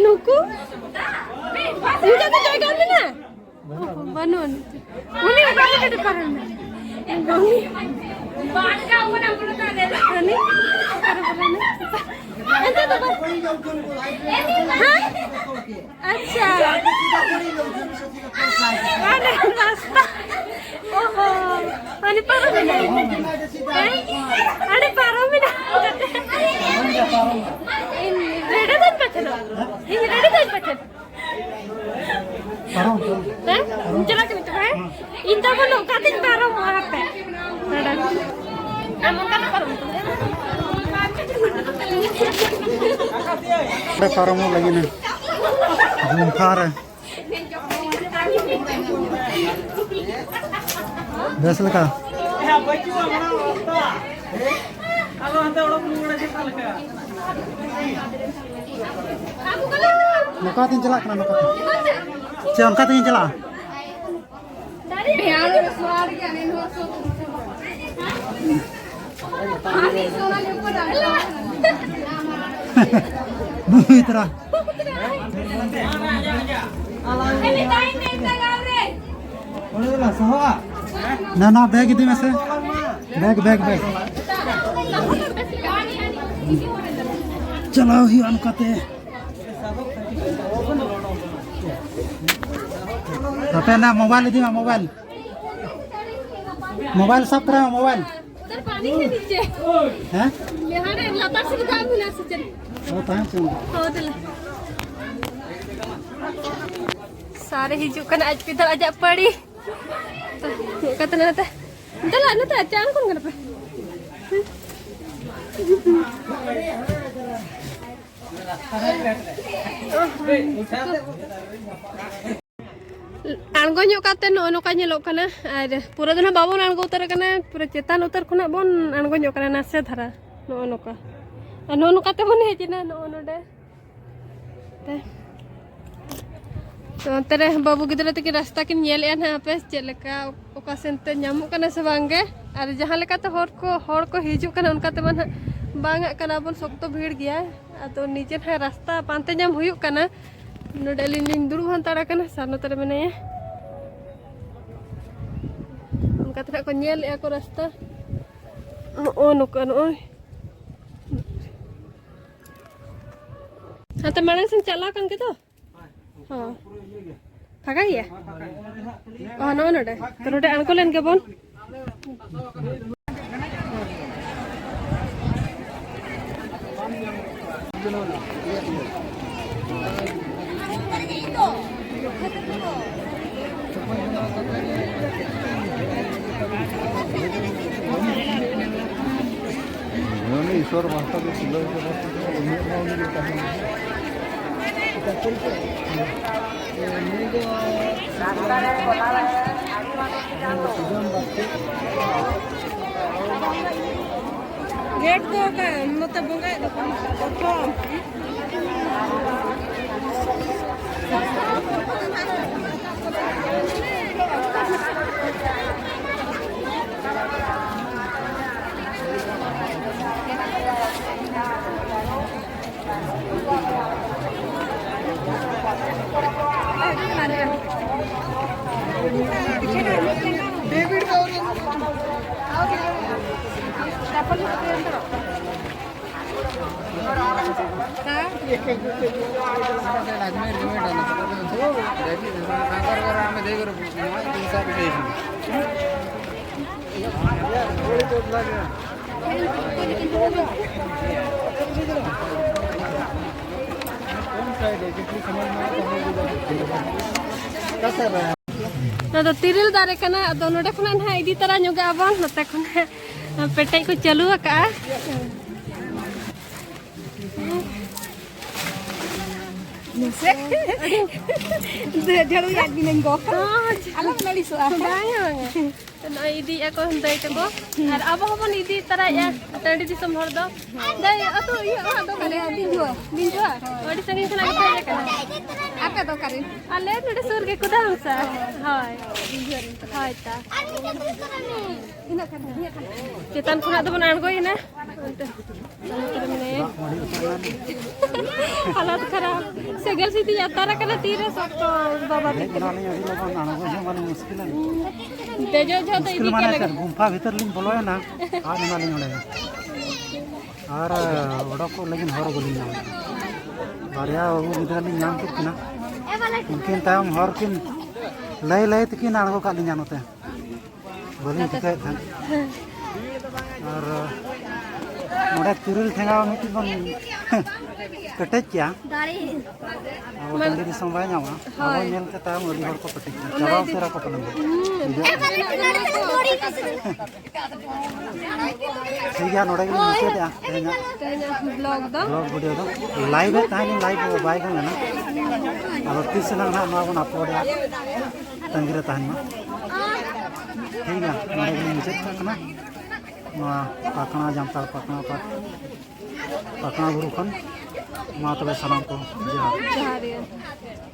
ᱱᱩᱠᱩ? ᱱᱤᱛᱚᱜ ᱫᱚ ᱡᱟᱭᱜᱟ ᱢᱮᱱᱟᱜᱼᱟ? ᱵᱟᱹᱱᱩᱜ᱾ ᱩᱱᱤ ᱚᱠᱟ ᱞᱮᱠᱟᱛᱮ ᱯᱟᱨᱚᱢ ᱮᱱᱟ? ᱩᱱᱤ? ᱦᱟᱹᱱᱤ? ᱚᱠᱟᱨᱮ ᱯᱟᱨᱚᱢ ᱮᱱᱟ? ᱚᱱᱛᱮ ᱫᱚ ᱵᱟᱝ᱾ ᱦᱮᱸ? ᱟᱪᱪᱷᱟ᱾ ᱟᱨ ᱨᱟᱥᱛᱟ᱾ ᱚᱦᱚ᱾ ᱟᱹᱰᱤ ᱯᱟᱨᱚᱢ ᱮᱱᱟ᱾ ᱦᱮᱸ? ᱟᱹᱰᱤ ᱯᱟᱨᱚᱢ ᱮᱱᱟ᱾ ᱤᱧ ᱨᱮᱰᱤ ᱫᱚᱧ ᱯᱟᱪᱷᱮᱫᱚᱜ᱾ ᱤᱧ ᱨᱮᱰᱤ ᱫᱚᱧ ᱯᱟᱪᱷᱮᱫ᱾ ᱯᱟᱨᱚᱢ, ᱯᱟᱨᱚᱢ᱾ ᱦᱮᱸ? ᱪᱟᱞᱟᱜ ᱠᱟᱹᱱᱟᱹᱧ ᱛᱚᱵᱮ, ᱦᱮᱸ? ᱤᱧ ᱫᱚ ᱵᱟᱹᱱᱩᱜ, ᱚᱠᱟᱛᱤᱧ ᱯᱟᱨᱚᱢᱚᱜᱼᱟ ᱦᱟᱯᱮ? ᱱᱚᱰᱮ᱾ ᱟᱢ ᱚᱱᱠᱟ ᱫᱚ ᱯᱟᱨᱚᱢ ᱠᱟᱱᱟ᱾ ᱚᱸᱰᱮ ᱯᱟᱨᱚᱢᱚᱜ ᱞᱟᱹᱜᱤᱫ ᱱᱟ᱾ ᱜᱩᱢᱯᱷᱟ ᱨᱮ᱾ ᱵᱮᱥ ᱞᱮᱠᱟ᱾ ᱟᱫᱚ ᱦᱟᱱᱛᱮ ᱚᱰᱚᱠ ᱨᱩᱣᱟᱹᱲᱟ ᱪᱮᱫ ᱞᱮᱠᱟ? ᱱᱚᱝᱠᱟ ᱛᱤᱧ ᱪᱟᱞᱟᱜ ᱠᱟᱱᱟ, ᱱᱚᱝᱠᱟ ᱛᱮ᱾ ᱪᱮ, ᱚᱱᱠᱟ ᱛᱮᱜᱤᱧ ᱪᱟᱞᱟᱜᱼᱟ᱾ ᱵᱩᱡᱽ ᱛᱚᱨᱟ᱾ ᱱᱟ, ᱱᱟ, ᱵᱮᱜᱽ ᱤᱫᱤ ᱢᱮᱥᱮ᱾ Bag, bag, bag. ᱪᱟᱞᱟᱣ ᱦᱩᱭᱩᱜᱼᱟ ᱱᱚᱝᱠᱟᱛᱮ᱾ ᱦᱟᱯᱮ ᱱᱟ, ᱢᱳᱵᱟᱭᱤᱞ ᱤᱫᱤ ᱢᱮ, ᱢᱳᱵᱟᱭᱤᱞ᱾ ᱢᱳᱵᱟᱭᱤᱞ ᱥᱟᱵ ᱛᱚᱨᱟᱭ ᱢᱮ, ᱢᱳᱵᱟᱭᱤᱞ᱾ ᱩᱫᱷᱟᱨ ᱯᱟᱱᱤ ᱠᱮ ᱱᱤᱪᱮ᱾ ᱦᱮᱸ? ᱞᱟᱛᱟᱨ ᱥᱮᱫ ᱫᱟᱜ ᱢᱮᱱᱟᱜᱼᱟ ᱥᱮ ᱪᱮᱫ? ᱚ, ᱛᱟᱦᱮᱸ ᱦᱚᱪᱚ ᱢᱮ᱾ ᱦᱚᱸ, ᱫᱮᱞᱟ᱾ ᱥᱟᱨᱮ ᱦᱤᱡᱩᱜ ᱠᱟᱱᱟ, ᱟᱡ ᱯᱤᱫᱟᱹᱲ, ᱟᱡᱟᱜ ᱯᱟᱹᱲᱤ᱾ ᱛᱚ, ᱦᱮᱡ ᱠᱟᱛᱮ ᱱᱚᱛᱮ᱾ ᱫᱮᱞᱟ, ᱱᱚᱛᱮ, ᱪᱟ ᱟᱬᱜᱚᱱ ᱠᱟᱱᱟ ᱯᱮ᱾ ᱟᱬᱜᱚ ᱧᱚᱜ ᱠᱟᱛᱮ ᱱᱚᱜᱼᱚ ᱱᱚᱝᱠᱟ ᱧᱮᱞᱚᱜ ᱠᱟᱱᱟ᱾ ᱟᱨ ᱯᱩᱨᱟᱹ ᱫᱚ ᱱᱟᱦᱟᱜ ᱵᱟᱵᱚᱱ ᱟᱬᱜᱚ ᱩᱛᱟᱹᱨ ᱠᱟᱱᱟ, ᱯᱩᱨᱟᱹ ᱪᱮᱛᱟᱱ ᱩᱛᱟᱹᱨ ᱠᱷᱚᱱᱟᱜ ᱵᱚᱱ ᱟᱬᱜᱚ ᱧᱚᱜ ᱠᱟᱱᱟ, ᱱᱟᱥᱮ ᱫᱷᱟᱨᱟ ᱱᱚᱜᱼᱚ ᱱᱚᱝᱠᱟ᱾ ᱟᱨ ᱱᱚᱜᱼᱚ ᱱᱚᱝᱠᱟ ᱛᱮᱵᱚᱱ ᱦᱮᱡ ᱮᱱᱟ ᱱᱚᱜᱼᱚ ᱱᱚᱰᱮ᱾ ᱛᱮ᱾ ᱛᱚ ᱚᱱᱛᱮ ᱨᱮ ᱵᱟᱹᱵᱩ ᱜᱤᱫᱽᱨᱟᱹ ᱛᱟᱹᱠᱤᱱ ᱨᱟᱥᱛᱟ ᱠᱤᱱ ᱧᱮᱞᱮᱫᱼᱟ ᱱᱟᱦᱟᱜ, ᱦᱟᱯᱮ ᱪᱮᱫ ᱞᱮᱠᱟ, ᱚᱠᱟ ᱥᱮᱱ ᱛᱮ ᱧᱟᱢᱚᱜ ᱠᱟᱱᱟ ᱥᱮ ᱵᱟᱝ ᱜᱮ᱾ ᱟᱨ ᱡᱟᱦᱟᱸ ᱞᱮᱠᱟᱛᱮ ᱦᱚᱲ ᱠᱚ, ᱦᱚᱲ ᱠᱚ ᱦᱤᱡᱩᱜ ᱠᱟᱱᱟ, ᱚᱱᱠᱟ ᱛᱮᱢᱟ ᱱᱟᱦᱟᱜ ᱵᱟᱝ ᱟᱜ ᱠᱟᱱᱟ ᱵᱚᱱ, ᱥᱚᱠᱛᱚ ᱵᱷᱤᱲ ᱜᱮᱭᱟ᱾ ᱟᱫᱚ ᱱᱤᱡᱮ ᱱᱟᱦᱟᱜ ᱨᱟᱥᱛᱟ ᱯᱟᱱᱛᱮ ᱧᱟᱢ ᱦᱩᱭᱩᱜ ᱠᱟᱱᱟ᱾ ᱱᱚᱰᱮ ᱟᱹᱞᱤᱧ ᱞᱤᱧ ᱫᱩᱲᱩᱵ ᱦᱟᱛᱟᱲ ᱟᱠᱟᱱᱟ, ᱥᱟᱨ ᱱᱚᱛᱮ ᱨᱮ ᱢᱮᱱᱟᱭᱟ᱾ ᱚᱱᱠᱟ ᱛᱮ ᱱᱟᱦᱟᱜ ᱠᱚ ᱧᱮᱞᱮᱫᱼᱟ ᱠᱚ ᱨᱟᱥᱛᱟ᱾ ᱱᱚᱜᱼᱚ ᱱᱚᱝᱠᱟ, ᱱᱚᱜᱼᱚᱭ᱾ ᱦᱟᱱᱛᱮ ᱢᱟᱲᱟᱝ ᱥᱮᱱ ᱪᱟᱞᱟᱣ ᱠᱟᱱ ᱜᱮᱫᱚ? ᱦᱚᱸ᱾ ᱯᱷᱟᱸᱠᱟ ᱜᱮᱭᱟ? ᱚ, ᱱᱚᱜᱼᱚ ᱱᱚᱰᱮ᱾ ᱛᱚ, ᱱᱚᱰᱮ ᱟᱬᱜᱚ ᱞᱮᱱ ᱜᱮᱵᱚᱱ᱾ ᱩᱱᱤ ᱤᱥᱚᱨ ᱵᱷᱟᱥᱟ ᱫᱚ ᱥᱤᱞᱟᱹ ᱩᱱᱤᱭᱟᱜ ᱢᱟ ᱩᱱᱤ ᱜᱮ ᱛᱟᱦᱮᱱ᱾ ᱜᱮᱴ ᱫᱚ ᱚᱠᱟ ᱱᱚᱛᱮ ᱵᱚᱸᱜᱟᱭ ᱫᱚᱠᱟᱱ ᱯᱨᱚᱛᱷᱚᱢ᱾ ᱱᱚᱣᱟ ᱫᱚ ᱛᱤᱨᱤᱞ ᱫᱟᱨᱮ ᱠᱟᱱᱟ᱾ ᱟᱫᱚ ᱱᱚᱰᱮ ᱠᱷᱚᱱᱟᱜ ᱱᱟᱦᱟᱜ ᱤᱫᱤ ᱛᱟᱨᱟ ᱧᱚᱜᱟᱜ ᱟᱵᱚᱱ᱾ ᱱᱚᱛᱮ ᱠᱷᱚᱱᱟᱜ ᱯᱮᱴᱮᱡ ᱠᱚ ᱪᱟᱹᱞᱩ ᱟᱠᱟᱜᱼᱟ᱾ ᱢᱟᱥᱮ᱾ ᱡᱷᱟᱲᱩ ᱭᱟᱫ ᱵᱤᱱᱟᱹᱧ ᱜᱚ᱾ ᱟᱞᱚᱢ ᱟᱹᱲᱤᱥᱚᱜᱼᱟ᱾ ᱵᱟᱝᱟ, ᱵᱟᱝᱟ᱾ ᱱᱚᱜᱼᱚᱭ ᱤᱫᱤᱭᱮᱫᱼᱟ ᱠᱚ ᱫᱟᱹᱭ ᱛᱟᱠᱚ᱾ ᱟᱨ ᱟᱵᱚ ᱦᱚᱸᱵᱚᱱ ᱤᱫᱤ ᱛᱟᱨᱟᱭᱮᱫᱼᱟ ᱴᱟᱺᱰᱤ ᱫᱤᱥᱚᱢ ᱦᱚᱲ ᱫᱚ᱾ ᱫᱟᱹᱭ, ᱟᱹᱛᱩ ᱤᱭᱟᱹ ᱚᱲᱟᱜ ᱫᱚ ᱚᱠᱟᱨᱮ? ᱵᱤᱸᱡᱩᱣᱟ᱾ ᱵᱤᱸᱡᱩᱣᱟ? ᱟᱹᱰᱤ ᱥᱟᱺᱜᱤᱧ ᱠᱷᱚᱱᱟᱜ ᱜᱮᱯᱮ ᱦᱮᱡ ᱟᱠᱟᱱᱟ᱾ ᱟᱯᱮ ᱫᱚ ᱚᱠᱟᱨᱮᱱ? ᱟᱞᱮ ᱱᱚᱰᱮ ᱥᱩᱨ ᱜᱮ, ᱠᱩᱫᱟᱢ ᱥᱟ᱾ ᱦᱳᱭ᱾ ᱵᱤᱸᱡᱩᱣᱟ ᱨᱮᱱ ᱠᱟᱱᱟ᱾ ᱦᱳᱭ ᱛᱟ᱾ ᱛᱤᱱᱟᱹᱜ ᱠᱷᱟᱱ? ᱪᱮᱛᱟᱱ ᱠᱷᱚᱱᱟᱜ ᱫᱚᱵᱚᱱ ᱟᱬᱜᱚᱭᱮᱱᱟ᱾ ᱦᱟᱞᱚᱛ ᱠᱷᱟᱨᱟᱯ᱾ ᱥᱮᱸᱜᱮᱞ ᱥᱤᱛᱤ ᱟᱛᱟᱨ ᱟᱠᱟᱱᱟ ᱛᱤᱨᱮ ᱥᱚᱠᱛᱚ ᱵᱟᱵᱟ ᱫᱮᱡ ᱛᱟᱹᱠᱤᱱ᱾ ᱮᱱᱟᱞᱤᱧ ᱟᱹᱰᱤ ᱞᱚᱜᱚᱱ, ᱟᱬᱜᱚ ᱦᱚᱸ ᱢᱟᱞᱤᱧ ᱢᱩᱥᱠᱤᱞ ᱮᱱᱟ᱾ ᱫᱮᱡᱚᱜ ᱡᱚᱦᱚᱜ ᱫᱚ ᱢᱩᱥᱠᱤᱞ ᱤᱫᱤ ᱢᱟᱱᱮ ᱠᱮᱫ ᱪᱮᱫ, ᱞᱮ- ᱜᱩᱢᱯᱷᱟ ᱵᱷᱤᱛᱟᱹᱨ ᱞᱤᱧ ᱵᱚᱞᱚᱭᱮᱱᱟ, ᱟᱫ ᱮᱱᱟᱞᱤᱧ ᱚᱸᱰᱮ ᱜᱮ᱾ ᱟᱨ ᱚᱰᱚᱠᱚᱜ ᱞᱟᱹᱜᱤᱫ ᱦᱚᱨ ᱵᱟᱹᱞᱤᱧ ᱧᱟᱢ ᱞᱮᱫᱟ᱾ ᱵᱟᱨᱭᱟ ᱵᱟᱹᱵᱩ ᱜᱤᱫᱽᱨᱟᱹ ᱞᱤᱧ ᱧᱟᱢ ᱠᱮᱫ ᱠᱤᱱᱟ, ᱩᱱᱠᱤᱱ ᱛᱟᱭᱚᱢ ᱦᱚᱨ ᱠᱤᱱ ᱞᱟᱹᱭ ᱞᱟᱹᱭ ᱛᱮᱠᱤᱱ ᱟᱬᱜᱚ ᱠᱟᱜ ᱞᱤᱧᱟ ᱱᱚᱛᱮ᱾ ᱵᱟᱹᱞᱤᱧ ᱴᱷᱤᱠᱟᱹᱭᱮᱫ ᱛᱟᱦᱮᱸᱫ᱾ ᱟᱨ ᱱᱚᱰᱮ ᱛᱤᱨᱤᱞ ᱴᱷᱮᱸᱜᱟ ᱢᱤᱫᱴᱤᱡ ᱵᱚᱱ ᱠᱮᱴᱮᱡ ᱠᱮᱜᱼᱟ᱾ ᱫᱟᱨᱮ᱾ ᱟᱵᱚ ᱴᱟᱺᱰᱤ ᱫᱤᱥᱚᱢ ᱵᱟᱭ ᱧᱟᱢᱟ᱾ ᱟᱵᱚ ᱦᱳᱭ᱾ ᱧᱮᱞ ᱛᱮ ᱛᱟᱭᱚᱢ ᱟᱹᱰᱤ ᱦᱚᱲ ᱠᱚ ᱯᱮᱴᱮᱡ ᱠᱮᱜᱼᱟ᱾ ᱚᱱᱟ ᱪᱟᱵᱟ ᱤᱫᱤ ᱩᱛᱟᱹᱨ ᱟᱠᱚ ᱯᱟᱞᱮᱱ ᱫᱚ᱾ ᱦᱩᱸ᱾ ᱴᱷᱤᱠ ᱜᱮᱭᱟ, ᱱᱚᱰᱮ ᱜᱮᱞᱤᱧ ᱢᱩᱪᱟᱹᱫᱮᱜᱼᱟ ᱛᱮᱦᱮᱧᱟᱜ ᱛᱮᱦᱮᱧᱟᱜ vlog ᱫᱚ᱾ Vlog video ᱫᱚ᱾ Live ᱮᱫ ᱛᱟᱦᱮᱱᱤᱧ, live ᱵᱟᱭ ᱜᱟᱱ ᱞᱮᱱᱟ᱾ ᱟᱫᱚ ᱛᱤᱥ ᱮᱱᱟᱝ ᱱᱟᱦᱟᱜ ᱱᱚᱣᱟ ᱵᱚᱱ uploadᱟ, ᱛᱟᱺᱜᱤ ᱨᱮ ᱛᱟᱦᱮᱱ ᱢᱟ᱾ ᱴᱷᱤᱠ ᱜᱮᱭᱟ, ᱱᱚᱰᱮ ᱜᱮᱞᱤᱧ ᱢᱩᱪᱟᱹᱫ ᱠᱟᱜ ᱠᱟᱱᱟ᱾ ᱱᱚᱣᱟ ᱯᱟᱠᱷᱱᱟ, ᱡᱟᱱᱛᱟᱲ ᱯᱟᱠᱷᱱᱟ, ᱯᱟᱠᱷᱱᱟ ᱵᱩᱨᱩ ᱠᱷᱚᱱ ᱢᱟ ᱛᱚᱵᱮ ᱥᱟᱱᱟᱢ ᱠᱚ ᱡᱚᱦᱟᱨ᱾ ᱡᱚᱦᱟᱨ ᱜᱮ᱾